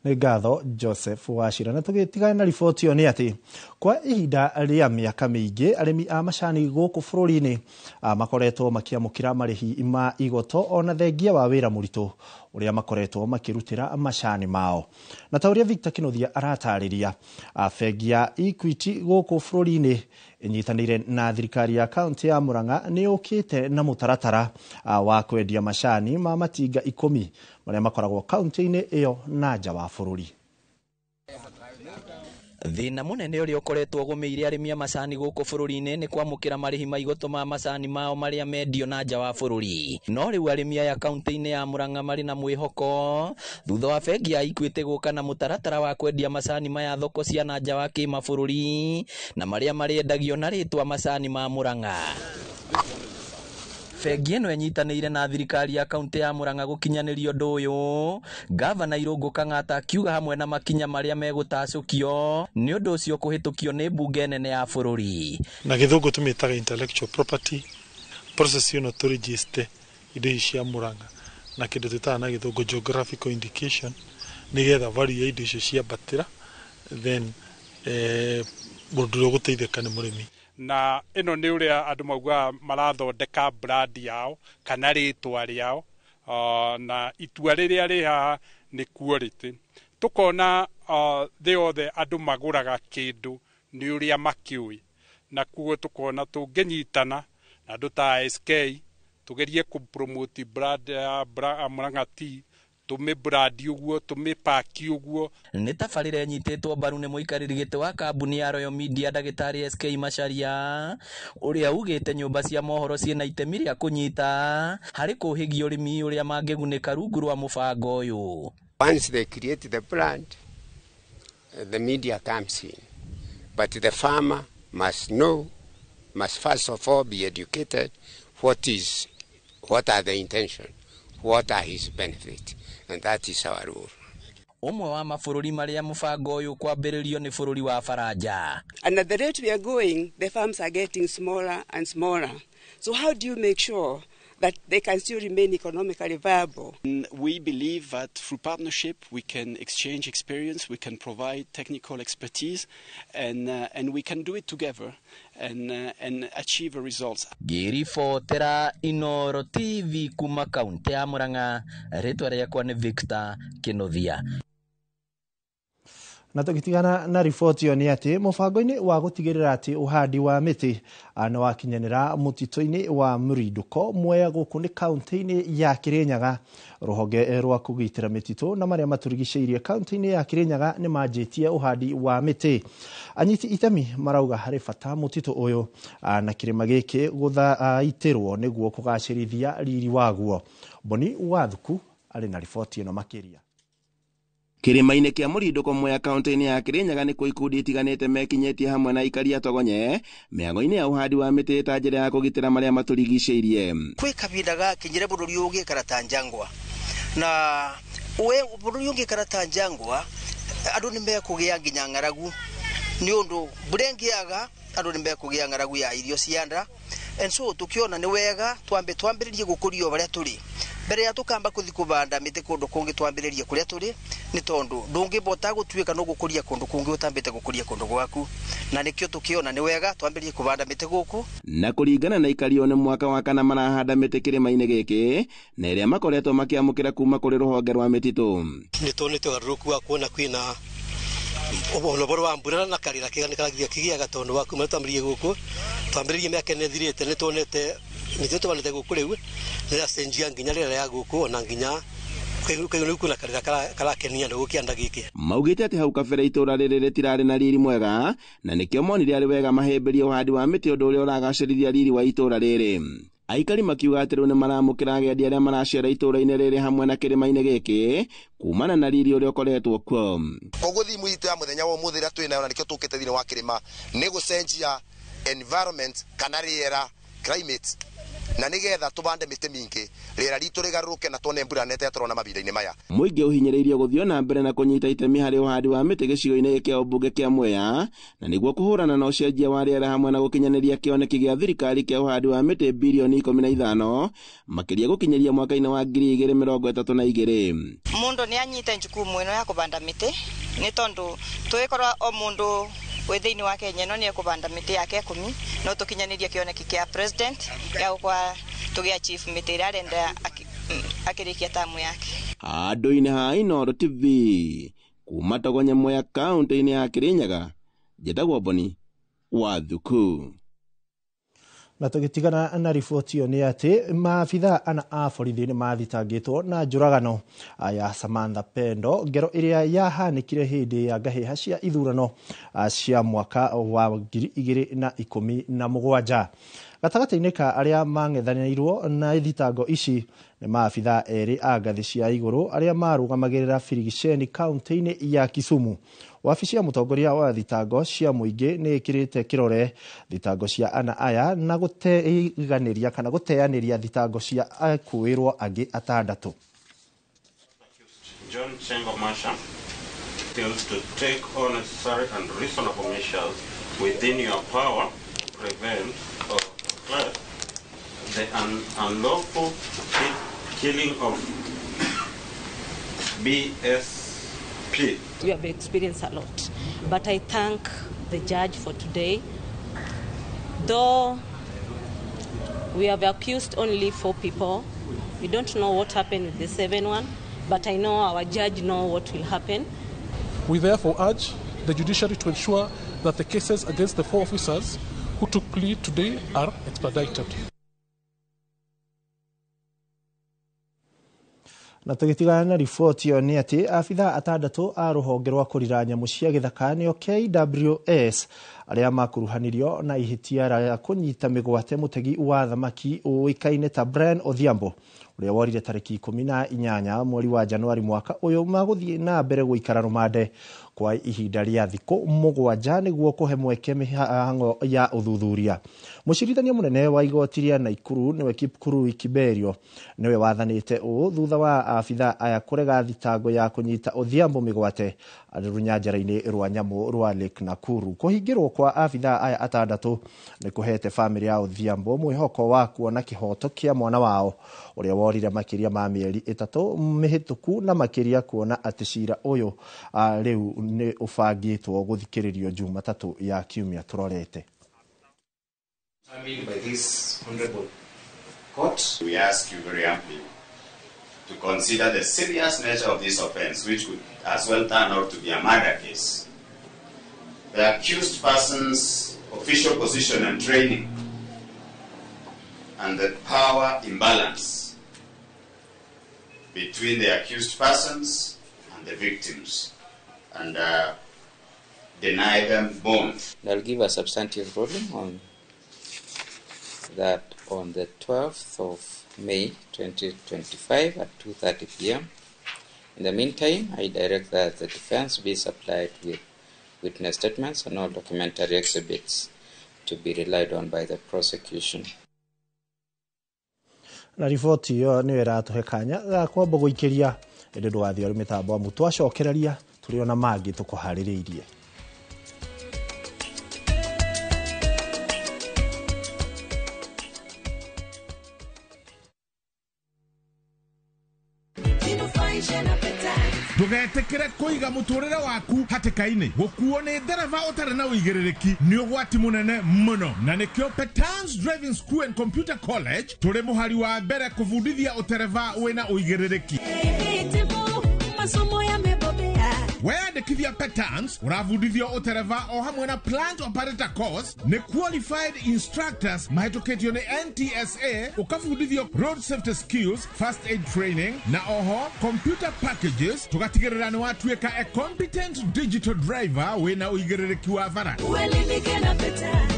Nĩ ngatho Joseph Wachira. Na tũgĩtigana na riboti ĩyo nĩ atĩ kwa ihinda rĩa mĩaka mĩingĩ arĩmi a macani gũkũ bũrũri-inĩ makoretwo makĩamũkĩra marĩhi ma igoto ona thengia wa wĩra mũritũ ũrĩa makoretwo makĩrutĩra macani mao. Na ta ũrĩa Victor Kĩnuthia aratarĩria, bengi ya Equity gũkũ bũrũri-inĩ ĩnyitanĩire na thirikari ya kaũntĩ ya Murang'a nĩ yũkĩte na mũtaratara wa kwendia macani ma matinga 10 marĩa makoragwo kaũntĩ-inĩ ĩyo na nja wa bũrũri. Thĩna mũnene ũrĩa ũkoretwo ũgũmĩire arĩmi a macani gũkũ bũrũri-inĩ nĩ kwamũkĩra marĩhi ma igoto ma macani mao marĩa mendio na nja wa bũrũri. No rĩu arĩmi aya kaũntĩ-inĩ ya Murang'a marĩ na mwĩhoko thutha wa bengi ya Equity gũka na mũtaratara wa kwendia macani maya thoko cia na nja wa kĩmabũrũri na marĩa marĩendagio na rĩtwa macani ma Murang'a. Bengi ĩno ĩnyitanĩire na thirikari ya kaũntĩ ya Murang'a gũkinyanĩria ũndũ ũyũ. Gavana Irũngũ Kang'ata akiuga hamwe na makinya marĩa megũtacũkio nĩ ũndũ ũcio kũhĩtũkio nĩ mbunge nene ya bũrũri. Na gĩthũngũ tũmĩtaga intellectual property process ĩno tũregister indo ici cia Murang'a na kĩndũ twĩtaga na gĩthũngũ geographical indication nĩgetha value ya indo icio ciambatĩra, then mũndũ ũrĩa ũgũteithĩka nĩ mũrĩmi. Na ĩno nĩ ũrĩa andũ maugaga marathondeka brand yao kana rĩtwa rĩao, na itua rĩrĩa rĩ haha nĩ quality. Tũkona thĩ yothe andũ magũraga kĩndũ nĩ ũrĩa makĩũĩ, na koguo tũkona tũngĩnyitana na andũ ta SK tũgerie kũ promote brand ya Murang'a Tea, tũmĩ brand ũguo, tũmĩ pack ũguo. Nĩ tabarĩra ĩnyitĩtwo mbaru nĩ mũikarĩri gĩtĩ wa kambuni ya Royal Media ndagĩtarĩ SK Macharia ũrĩa ugĩte nyũmba cia mohoro ciĩna itemi rĩa kũnyita harĩ kũhĩgia ũrĩmi ũrĩa mangĩgunĩka rungu rwa mũbango ũyũ. Once they create the brand, the media comes in. But the farmer must know, must first of all be educated what are the intentions, what are his benefits, and that is our role. Ũmwe wa mabũrũri marĩa mũbango ũyũ kwambĩrĩrio nĩ bũrũri wa Faranja. And at the rate we are going, the farms are getting smaller and smaller. So how do you make sure that they can still remain economically viable? We believe that through partnership we can exchange experience, we can provide technical expertise, and we can do it together and achieve a results. Ngĩribotera Inooro TV kuma kaũntĩ ya Murang'a, rĩtwa rĩakwa nĩ Victor Kĩnuthia. Na tũgĩtigana na riboti ĩyo nĩ atĩ mũbango-inĩ wa gũtigĩrĩra atĩ ũhandi wa mĩtĩ nĩ wakinyanĩra mũtitũ-inĩ wa Mũrindũko Mwea gũkũ nĩ kaũntĩ-inĩ ya Kĩrĩnyaga, rũhonge rwa kũgitĩra mĩtitũ na marĩa matũrigicĩirie kaũntĩ-inĩ ya Kĩrĩnyaga nĩ manjĩtie ũhandi wa mĩtĩ. Anyiti itemi marauga harĩ bata mũtitũ ũyũ na kĩrĩma gĩkĩ gũthaitĩrwo nĩguo kũgacĩrithia riri waguo. Boni Wathuku arĩ na riboti ĩno makĩria. Kĩrĩma-inĩ kĩa Mũrindũko Mwea kaũntĩ-inĩ ya Kĩrĩnyaga nĩkuo ikundi itiganĩte mekinyĩtie hamwe na aikari a Togonye mĩago-inĩ ya ũhandi wa mĩtĩ ta njĩra ya kũgitĩra marĩa matũrigicĩirie. Kwĩ kahinda gakinyire bũrũri ũgĩikara ta njangwa, na we bũrũri ũngĩikara ta njangwa andũ nĩ mekũgĩa nginya ng'aragu, nĩ ũndũ mbura ĩngĩaga andũ nĩ mekũgĩa ng'aragu ya irio cia nda. And so tukiona nĩ wega twambe twambĩrĩrie gũkũria o harĩa tũrĩ mbere ya tũkamba kũthi kũbanda mĩtĩ kũndũ kũngĩ, twambĩrĩrie kũrĩa tũrĩ, nĩ tondũ ndũngĩbota gũtuĩka no gũkũria kũndũ kũngĩ ũtambĩte gũkũria kũndũ gwaku, na nĩkĩo tũkĩona nĩ wega twambĩrĩrie kũbanda mĩtĩ gũkũ. Na kũringana na ikario nĩ mwaka wa kana marahanda mĩtĩ kĩrĩma-inĩ gĩkĩ na ĩrĩa makoretwo makĩamũkĩra kuma kũrĩ rũhonge rwa mĩtitũ. Nĩ tuonete ũgarũrũku wa kuona kwĩna ũhoro wa mbura na karĩra kega nĩ karagia kĩgĩaga tondũ wa kuma twambĩrĩrie gũkũ Twambĩrĩirie mĩaka ĩno ĩthirĩte, nĩ tuonete mĩtĩ tũbanĩte gũkũ rĩu nĩ yacenjia nginya rĩera ya gũkũ, ona nginya rĩu kwĩna karĩra karakenia andũ gũkĩanda gĩkĩ. Maugĩte atĩ hau kabere itũra rĩrĩ rĩtirarĩ na riri mwega, na nĩkĩo monire arĩ wega mahĩmbĩrie ũhandi wa mĩtĩ, ũndũ ũrĩa ũragacĩrithia riri wa itũra rĩrĩ. Aikari makiuga atĩ rĩu nĩ maramũkĩra agendi arĩa maracera itũra-inĩ rĩrĩ hamwe na kĩrĩma-inĩ gĩkĩ kumana na riri ũrĩa ũkoretwo kuo. Koguo thimu itũ ya mũthenya wa ũmũthĩ ĩrĩa twĩ nayo, na nĩkĩo tũkĩte thĩinĩ wa kĩrĩma, nĩ gũcenjia environment kana rĩera, climate, na nĩgetha tũbande mĩtĩ mĩingĩ, rĩera ritũ rĩgarũrũke na tuone mbura nene ta tũrona mahinda-inĩ maya. Mũingĩ ũhinyĩrĩirio gũthiĩ na mbere na kũnyita itemi harĩ ũhandi wa mĩtĩ gĩcigo-inĩ kĩa ũmbunge kĩa Mwea, na nĩguo kũhũrana na ũcenjia wa rĩera hamwe na gũkinyanĩria kĩoneki gĩa thirikari kĩa ũhandi wa mĩtĩ bilioni 15 makĩria gũkinyĩria mwaka-inĩ wa 2032. Mundu nĩ anyite jukumu ĩno ya kũbanda mĩtĩ, nĩ tondũ tũgĩkorwo o mũndũ wĩ thĩinĩ wa Kenya ĩno nĩ ekũbanda mĩtĩ yake 10, no tũkinyanĩrie kĩoneki kĩa president gĩa gũkorwo tũgĩ achieve mĩtĩ ĩrĩa arenda akĩrĩkia tamu yake. Handũ-inĩ ha Inooro TV kuma Togonye Mwea kaũntĩ-inĩ ya Kirinyaga, njĩtagwo Boni wa Thuku. Na tũgĩtigana na riboti ĩyo nĩ atĩ maabithaa ana a borithi nĩ mathitangĩtwo na njũragano ya Samantha Pendo, ngero ĩrĩa yahanĩkire hĩndĩ ya ngahĩha cia ithurano cia mwaka wa 2017. Gatagatĩ-inĩ ka arĩa mang'ethanĩirwo na thitango ici nĩ maabithaa erĩ a ngathĩ cia igũrũ arĩa marũgamagĩrĩra birigiceni kaũntĩ-inĩ ya Kisumu. Wabici ya mũtongoria wa thitango cia mũingĩ nĩ ĩkĩrĩte kĩrore thitango cia ana aya na gũteanĩria kana gũteanĩria thitango cia akuĩrwo angĩ atandatũ. John Chengo Masha fails to take all necessary and reasonable measures within your power to prevent or suppress the unlawful killing of BSP. We have experienced a lot, but I thank the judge for today. Though we have accused only 4 people, we don't know what happened with the 7 one, but I know our judge knows what will happen. We therefore urge the judiciary to ensure that the cases against the 4 officers who took plea today are expedited. Na tũgĩtigana na riboti ĩyo nĩ atĩ abithaa atandatũ a rũhonge rwa kũrira nyamũ cia gĩthaka nĩo KWS arĩa makuruhanirio na ihĩtia rĩa kũnyita mĩgwate mũtegi wa thamaki ũĩkaine ta Brian Odhiambo ũrĩa worire tarĩki 18 mweri wa Januari mwaka ũyũ magũthiĩ na mbere gũikara rũmande kwa ihinda rĩa thikũ 7 nĩguo kũhe mweke mĩhang'o ya ũthuthuria. Mũcirithania mũnene wa igoti rĩa Naikuru nĩwe Kipkurui Kiberio nĩwe wathanĩte ũũ thutha wa abithaa aya kũrega thitango ya kũnyita Odhiambo mĩgwate arĩ rũnyanjara-inĩ rwa nyamũ rwa Lake Nakuru. Kũhingĩrwo kwa abithaa aya atandatũ nĩ kũhete bamĩrĩ ya Odhiambo mwĩhoko wa kuona kĩhoto kĩa mwana wao ũrĩa worire makĩria ma mĩeri 3 mĩhĩtũku, na makĩria kuona atĩ cira ũyũ rĩu nĩ ũbangĩtwo gũthikĩrĩrio Jumatatũ ya kiumia tũrorete. By this honorable court, we ask you very humbly to consider the serious nature of this offense, which could as well turn out to be a murder case. The accused person's official position and training, and the power imbalance between the accused persons and the victims, and deny them bond. I'll give a substantive ruling on that on the 12th of May 2025 at 2:30 p.m. In the meantime, I direct that the defense be supplied with witness statements and all documentary exhibits to be relied on by the prosecution. Na riboti ĩyo nĩyo ĩratũhe kanya ga kwamba gũikĩria, ĩndĩ ndũgathiĩ ũrĩ mĩtambo amu twacokereria tũrĩ ona mangĩ tũkũharĩrĩirie. Ndũgetĩkĩre kũiga mũtũrĩre waku hatĩka-inĩ. Gũkuo nĩ ndereba ũtarĩ na ũigĩrĩrĩki nĩ ũgwati mũnene mũno, na nĩkĩo Petans Driving School and Computer College tũrĩ mũhari wa mbere kũbundithia ũtereba wĩna ũigĩrĩrĩki. Masomo yamebobea. Weyandĩkithia Petans ũrabundithio ũtereba o hamwe na plant operator course nĩ qualified instructors mahĩtũkĩtio nĩ NTSA, ũkabundithio road safety skills, first aid training na oho computer packages, tũgatigĩrĩra nĩ watuĩka a competent digital driver wĩna ũigĩrĩrĩki wa bara. Uelimike na Petans,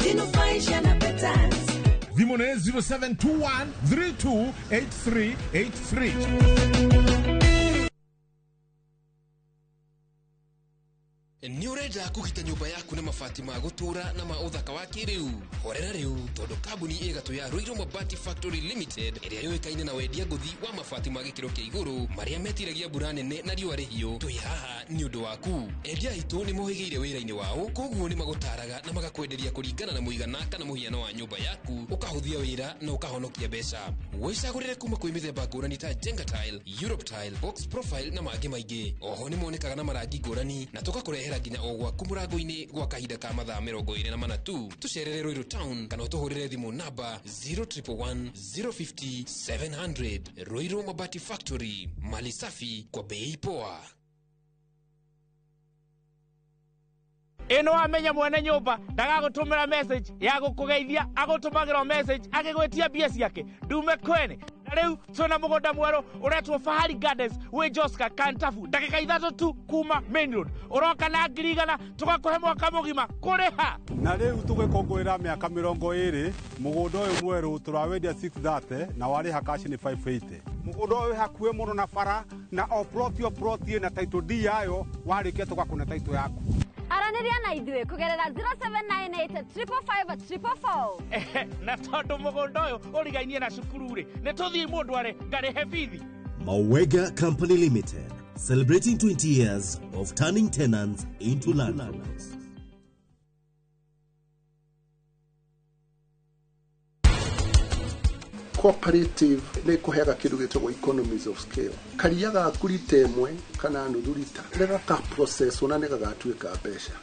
jinufaishe na Petans. Thimũ nĩ 0721 328383. Nĩ ũrenda kũgita nyũmba yaku na mabati ma gũtũũra na ma ũthaka wa kĩrĩu? Horera rĩu, tondũ kambuni ĩgatũ ya Ruiru Mabati Factory Limited, ĩrĩa yũĩkaine na wendia ngũthi wa mabati ma gĩkĩro kĩa igũrũ marĩa metiragia mbura nene na riũa rĩhiũ, twĩ haha nĩ ũndũ waku. Endia aitũ nĩ mohĩgĩire wĩra-inĩ wao, koguo nĩ magũtaraga na magakwenderia kũringana na mũigana kana mũhiano wa nyũmba yaku, ũkahũthia wĩra na ũkahonokia mbeca. Wĩcagũrĩre kuma kwĩ mĩthemba ngũrani ta Jenga Tile, Europe Tile, Box Profile na mangĩ maingĩ. Oho nĩ monekaga na marangi ngũrani na tũgakũrehera nginya o gwaku mũrango-inĩ gwa kahinda ka mathaa 24 tu. Tũcerere Ruiru Town kana ũtũhũrĩre thimũ namba 0111 050 700. Ruiru Mabati Factory, mali safi kwa bei poa. Ĩno wamenya mwene nyũmba ndagagũtũmĩra message ya gũkũgeithia, agũtũmagĩra message agĩgwĩtia mbia ciake ndume kwene. Na rĩu twĩna mũgũnda mwerũ ũretwo Fahari Gardens wĩ Joska Kantafu, ndagĩka 3 tu kuma main road. Ũroka na 100,000 tũgakũhe mwaka mũgima kũrĩha. Na rĩu tũgĩkũngũĩra mĩaka 20, mũgũnda ũyũ mwerũ tũrawendia 630 na warĩha cash nĩ 580. Mũgũnda ũyũ wĩ hakuhĩ mũno na bara, na o plot o plot ĩna title deed yayo, warĩkia tũgakũne title yaku. Aranĩria na ithuĩ kũgerera 0798 555 444. Na tondũ mũgũnda ũyũ ũrigainie na cukuru rĩ, nĩ tũthiĩ mũndũ arĩ ngarĩhe bithi. Mawega Company Limited, celebrating 20 years of turning tenants into landlords. Cooperative nĩ kũheaga kĩndũ gĩtagwo economies of scale. Karia gaku rita ĩmwe kana nuthu rita nĩ gaka process na nĩ gagatuĩka mbeca.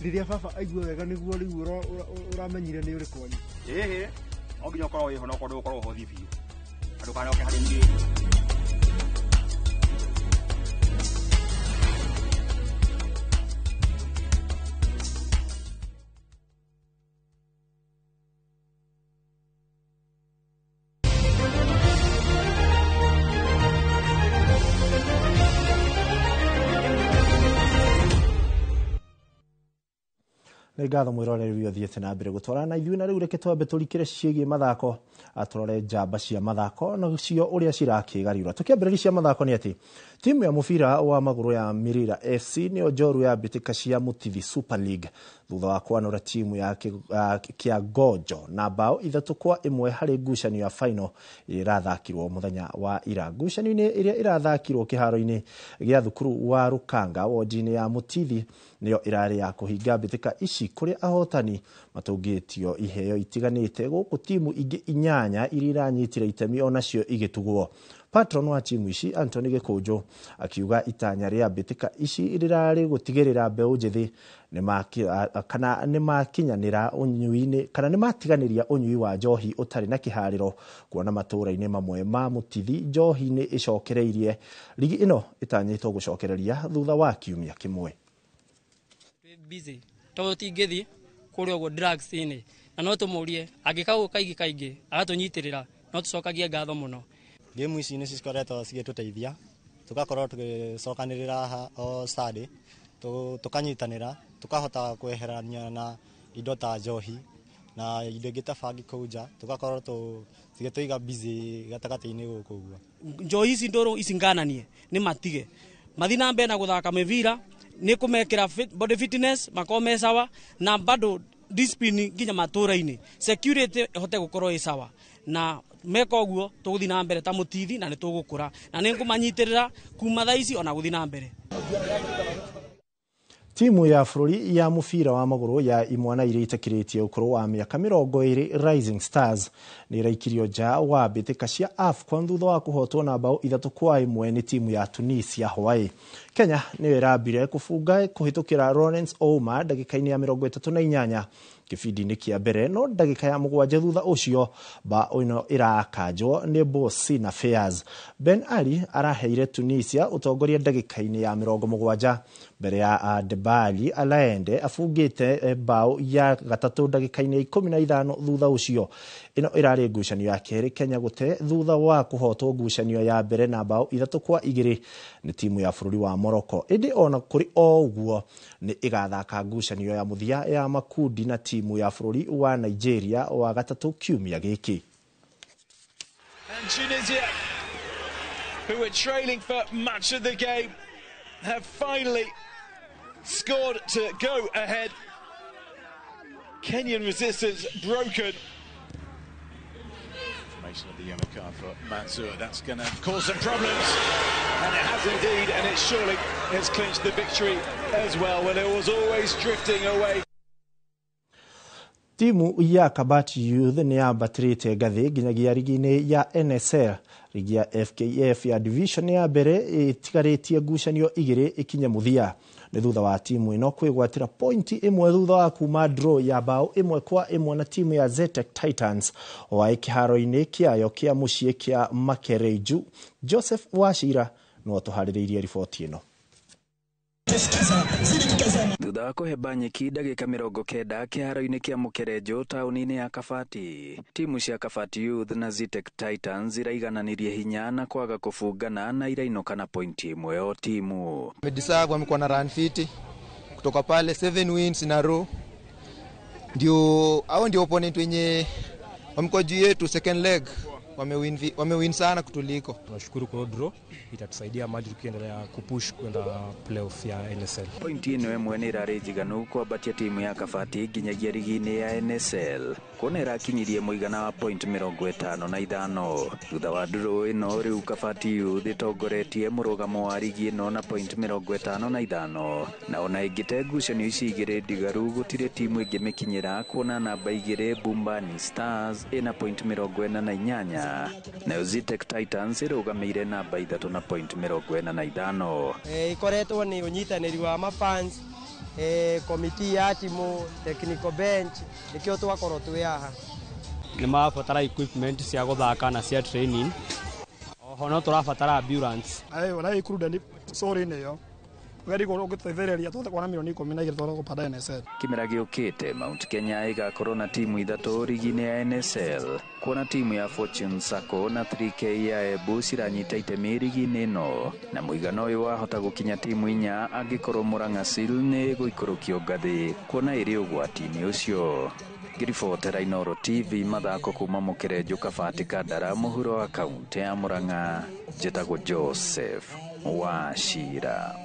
Rĩrĩa baba aigua wega nĩguo rĩu ũramenyire nĩ ũrĩ kwanyu. Ĩhĩ, no nginya ũkorwo wĩho, no ũkorwo ndũgũkorwo ũhothi biũ. Ndũkanoke harĩ niĩ. Nĩ ngatho mwĩroreri ũrĩa ũthiĩte na mbere gũtwarana na ithuĩ. Na rĩu reke twambe tũrikĩre ciĩgiĩ mathako, tũrore njamba cia mathako nacio ũrĩa cirakĩgariũra. Tũkĩambĩrĩria cia mathako nĩ atĩ timu ya mũbira wa magũrũ ya Mirira FC nĩyo njoru ya mbĩtĩka cia Mũtithi Super League thutha wa kwanũra timu ya Kĩangonjo na bao 3-1 harĩ ngucanio ya final ĩrĩa ĩrathakirwo mũthenya wa ira. Ngucanio-inĩ ĩrĩa ĩrathakirwo kĩharo-inĩ gĩa thukuru wa Rũkanga wodi-inĩ ya Mũtithi nĩyo ĩrarĩ ya kũhinga mbĩtĩka ici, kũrĩa ahotani matũngĩtio iheo itiganĩte gũkũ timu ingĩ 8 iria iranyitire itemi onacio igĩtugwo. Patron wa timu ici Anthony Gĩkũnjũ akiuga itanya rĩa mbĩtĩka ici rĩrarĩ gũtigĩrĩra mbeũ njĩthĩ kana nĩmakinyanĩra ũnyui-inĩ kana nĩmatiganĩria ũnyui wa njohi ũtarĩ na kĩharĩro, kuona matũũra-inĩ mamwe ma Mũtithi njohi nĩ ĩcokereirie. Rigi ĩno ĩtanyĩtwo gũcokereria thutha wa kiumia kĩmwe. Busy tondũ tingĩthiĩ kũrĩa ũguo drugs-inĩ, na no tũmũrie angĩka gũka kaingĩ kaingĩ agatũnyitĩrĩra, no tũcokagie ngatho mũno. Game ici nĩ cikoretwo cigĩtũteithia, tũgakorwo tũgĩcokanĩrĩra haha o Sunday, tũkanyitanĩra, tũkahota kweherania na indo ta njohi na indo ingĩ ta bangi kũu nja, tũgakorwo cigĩtũiga busy gatagatĩ-inĩ gũkũ ũguo. Njohi ici ndũrũ ici ngananie nĩ matige mathi na mbere na gũthaka mĩbira, nĩ kũmekĩra body fitness makorwo me sawa, na bado discipline nginya matũra-inĩ, security ĩhote gũkorwo ĩ sawa, na meka ũguo tũgũthiĩ na mbere ta Mũtithi na nĩ tũgũkũra, na nĩ ngũmanyitĩrĩra kuma thaa ici ona gũthiĩ na mbere. Timu ya bũrũri ya mũbira wa magũrũ ya imwana iria itakĩrĩtie ũkũrũ wa mĩaka 20 Rising Stars nĩ ĩraikirio nja wa mbĩtĩka cia AFCON thutha wa kũhotwo na bao 3-1 nĩ timu ya Tunisia Hawaii. Kenya nĩyo ĩrambire kũbunga kũhĩtũkĩra Lawrence Ouma ndagĩka-inĩ ya 38 Kĩbindi-inĩ kĩa mbere no ndagĩka ya 7 thutha ũcio bao ĩno ĩrakanjwo nĩ Bosina Fairs. Ben Ali araheire Tunisia ũtongoria ndagĩka-inĩ ya 70 mbere ya Debali Alaende abungĩte bao ya gatatũ ndagĩka-inĩ ya 15 thutha ũcio. Ĩno ĩrarĩ ngucanio ya kerĩ Kenya gũte thutha wa kũhotwo ngucanio ya mbere na bao 3-2 nĩ timu ya bũrũri wa Morocco. Ĩndĩ ona kũrĩ o ũguo nĩ ĩgathaka ngucanio ya mũthia ya makundi na timu ya bũrũri wa Nigeria wa gatatũ kiumia gĩkĩ. And Tunisia, who were trailing for much of the game, have finally scored to go ahead. Kenyan resistance broken. Formation of the yellow card for Mansour. That's going to cause some problems, and it has indeed, and it surely has clinched the victory as well. Well, it was always drifting away. Timu ya Kabati Youth nĩ yambatĩrĩte ngathĩ nginyagia rigi-inĩ ya NSL. Rigi ya FKF ya division ya mbere ĩtigarĩtie ngucanio 2 ĩkinye mũthia. Nĩ thutha wa timu ĩno kwĩgwatĩra pointi 1 thutha wa kuma draw ya bao 1-1 na timu ya Zetech Titans wa kĩharo-inĩ kĩayo kĩa mũciĩ kĩa Makereju. Joseph Wachira no atũharĩrĩirie riboti ĩno. Thutha wa kũhemba nyeki ndagĩka 90 kĩharo-inĩ kĩa Mũkerenjo taũni-inĩ ya Kabati, timu cia Kabati Youth na Zetech Titans iraigananirie hinya na kwaga kũbungana na irainũka na pointi 1 o timu. Wamedeserve, wamekuwa na run fiti kutoka pale 7 wins in a row. Ndio hao ndio opponent wenye wamekuwa juu yetu second leg. Wamewin sana kutuliko. Tunashukuru kwa draw, itatusaidia mali tukiendelea kupush kwenda playoff ya NSL. Pointi ĩno ĩmwe nĩ ĩrarĩ njiganu kwambatia timu ya Kabati nginyagia rigi-inĩ ya NSL kuona ĩrakinyirie mũigana wa point 55. Thutha wa draw ĩno rĩu Kabati Youth ĩtongoretie mũrũgamo wa rigi ĩno na point 55, na ona ĩngĩte ngucanio ici igĩrĩ ndigaru gũtirĩ timu ĩngĩmĩkinyĩra kuona namba 2 Bumbani Stars ĩna point 48, nayo Zetech Titans ĩrũgamĩire namba 3 na point 45. Ikoretwo nĩ ũnyitanĩri wa mafans, komiti ya timu, technical bench, nĩkĩo twakorwo twĩ haha. Nĩ marabatara equipment cia gũthaka na cia training. Oho no tũrabatara ambulance. Ayo ikuruda sorry nĩyo Kĩmera gĩũkĩte Mount Kenya ĩgakorwo na timu 3 rigi-inĩ ya NSL kuona timu ya Fortune Sacco na 3K ya Embu ciranyita itemi rigi-inĩ ĩno, na mũigana ũyũ wahota gũkinya timu 4 angĩkorwo Murang'a Seal nĩ ĩgũikũrũkio ngathĩ kuona ĩrĩ ũgwati-inĩ ũcio. Ngĩribotera Inooro TV mathako kuma Mũkerenjo Kabati Kandara mũhuro wa kaunti ya Murang'a, njĩtagwo Joseph Wachira.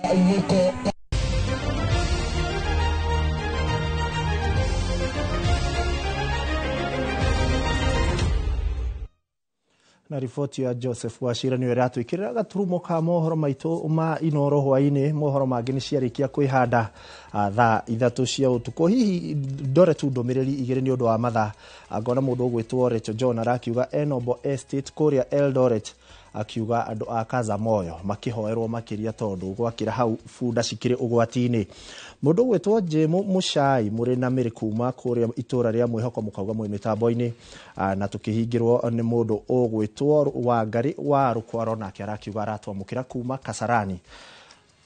Na riboti ya Joseph Wachira nĩyo ĩratwĩkĩrĩra gaturumo ka mohoro maitũ ma Inooro hwaĩ-inĩ. Mohoro mangĩ nĩ ciarĩkia kwĩhanda thaa 3 cia ũtukũ. Hihi ndore tu ndũmĩrĩri 2 nĩ ũndũ wa mathaa. Ngona mũndũ ũgwĩtwo Rachel John arakiuga Enobo Estate kũrĩa Eldoret, akiuga andũ a Kazamoyo makĩhoerwo makĩria tondũ gwakĩra hau bunda cikĩrĩ ũgwati-inĩ. Mũndũ ũgwĩtwo Jemu Mũcai mũrĩ na mĩrĩ kuma kũrĩa itũra rĩa Mwĩhoko mũkauga mwĩ mĩtambo-inĩ, na tũkĩhingĩrwo nĩ mũndũ ũgwĩtwo Wangari wa Rũkwaro nake arakiuga aratwamũkĩra kuma Kasarani.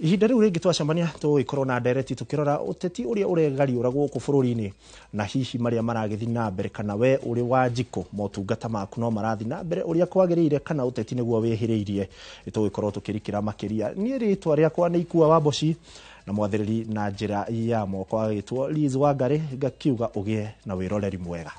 Ihinda rĩu rĩngĩ twacemania tũgũgĩkorwo na ndereti tũkĩrora ũteti ũrĩa ũregariũra gũkũ bũrũri-inĩ na hihi marĩa maragĩthiĩ na mbere, kana we ũrĩ wa njikũ motungata maku no marathiĩ na mbere ũrĩa kwagĩrĩire kana ũteti nĩguo wĩhĩrĩirie. Tũgũgĩkorwo tũkĩrikĩra makĩria. Niĩ rĩtwa rĩakwa nĩ Ikua wa Mboci na mwathĩrĩri na njĩra ya moko agĩtwo Liz Wangari, ngakiuga ũgĩe na wĩroreri mwega.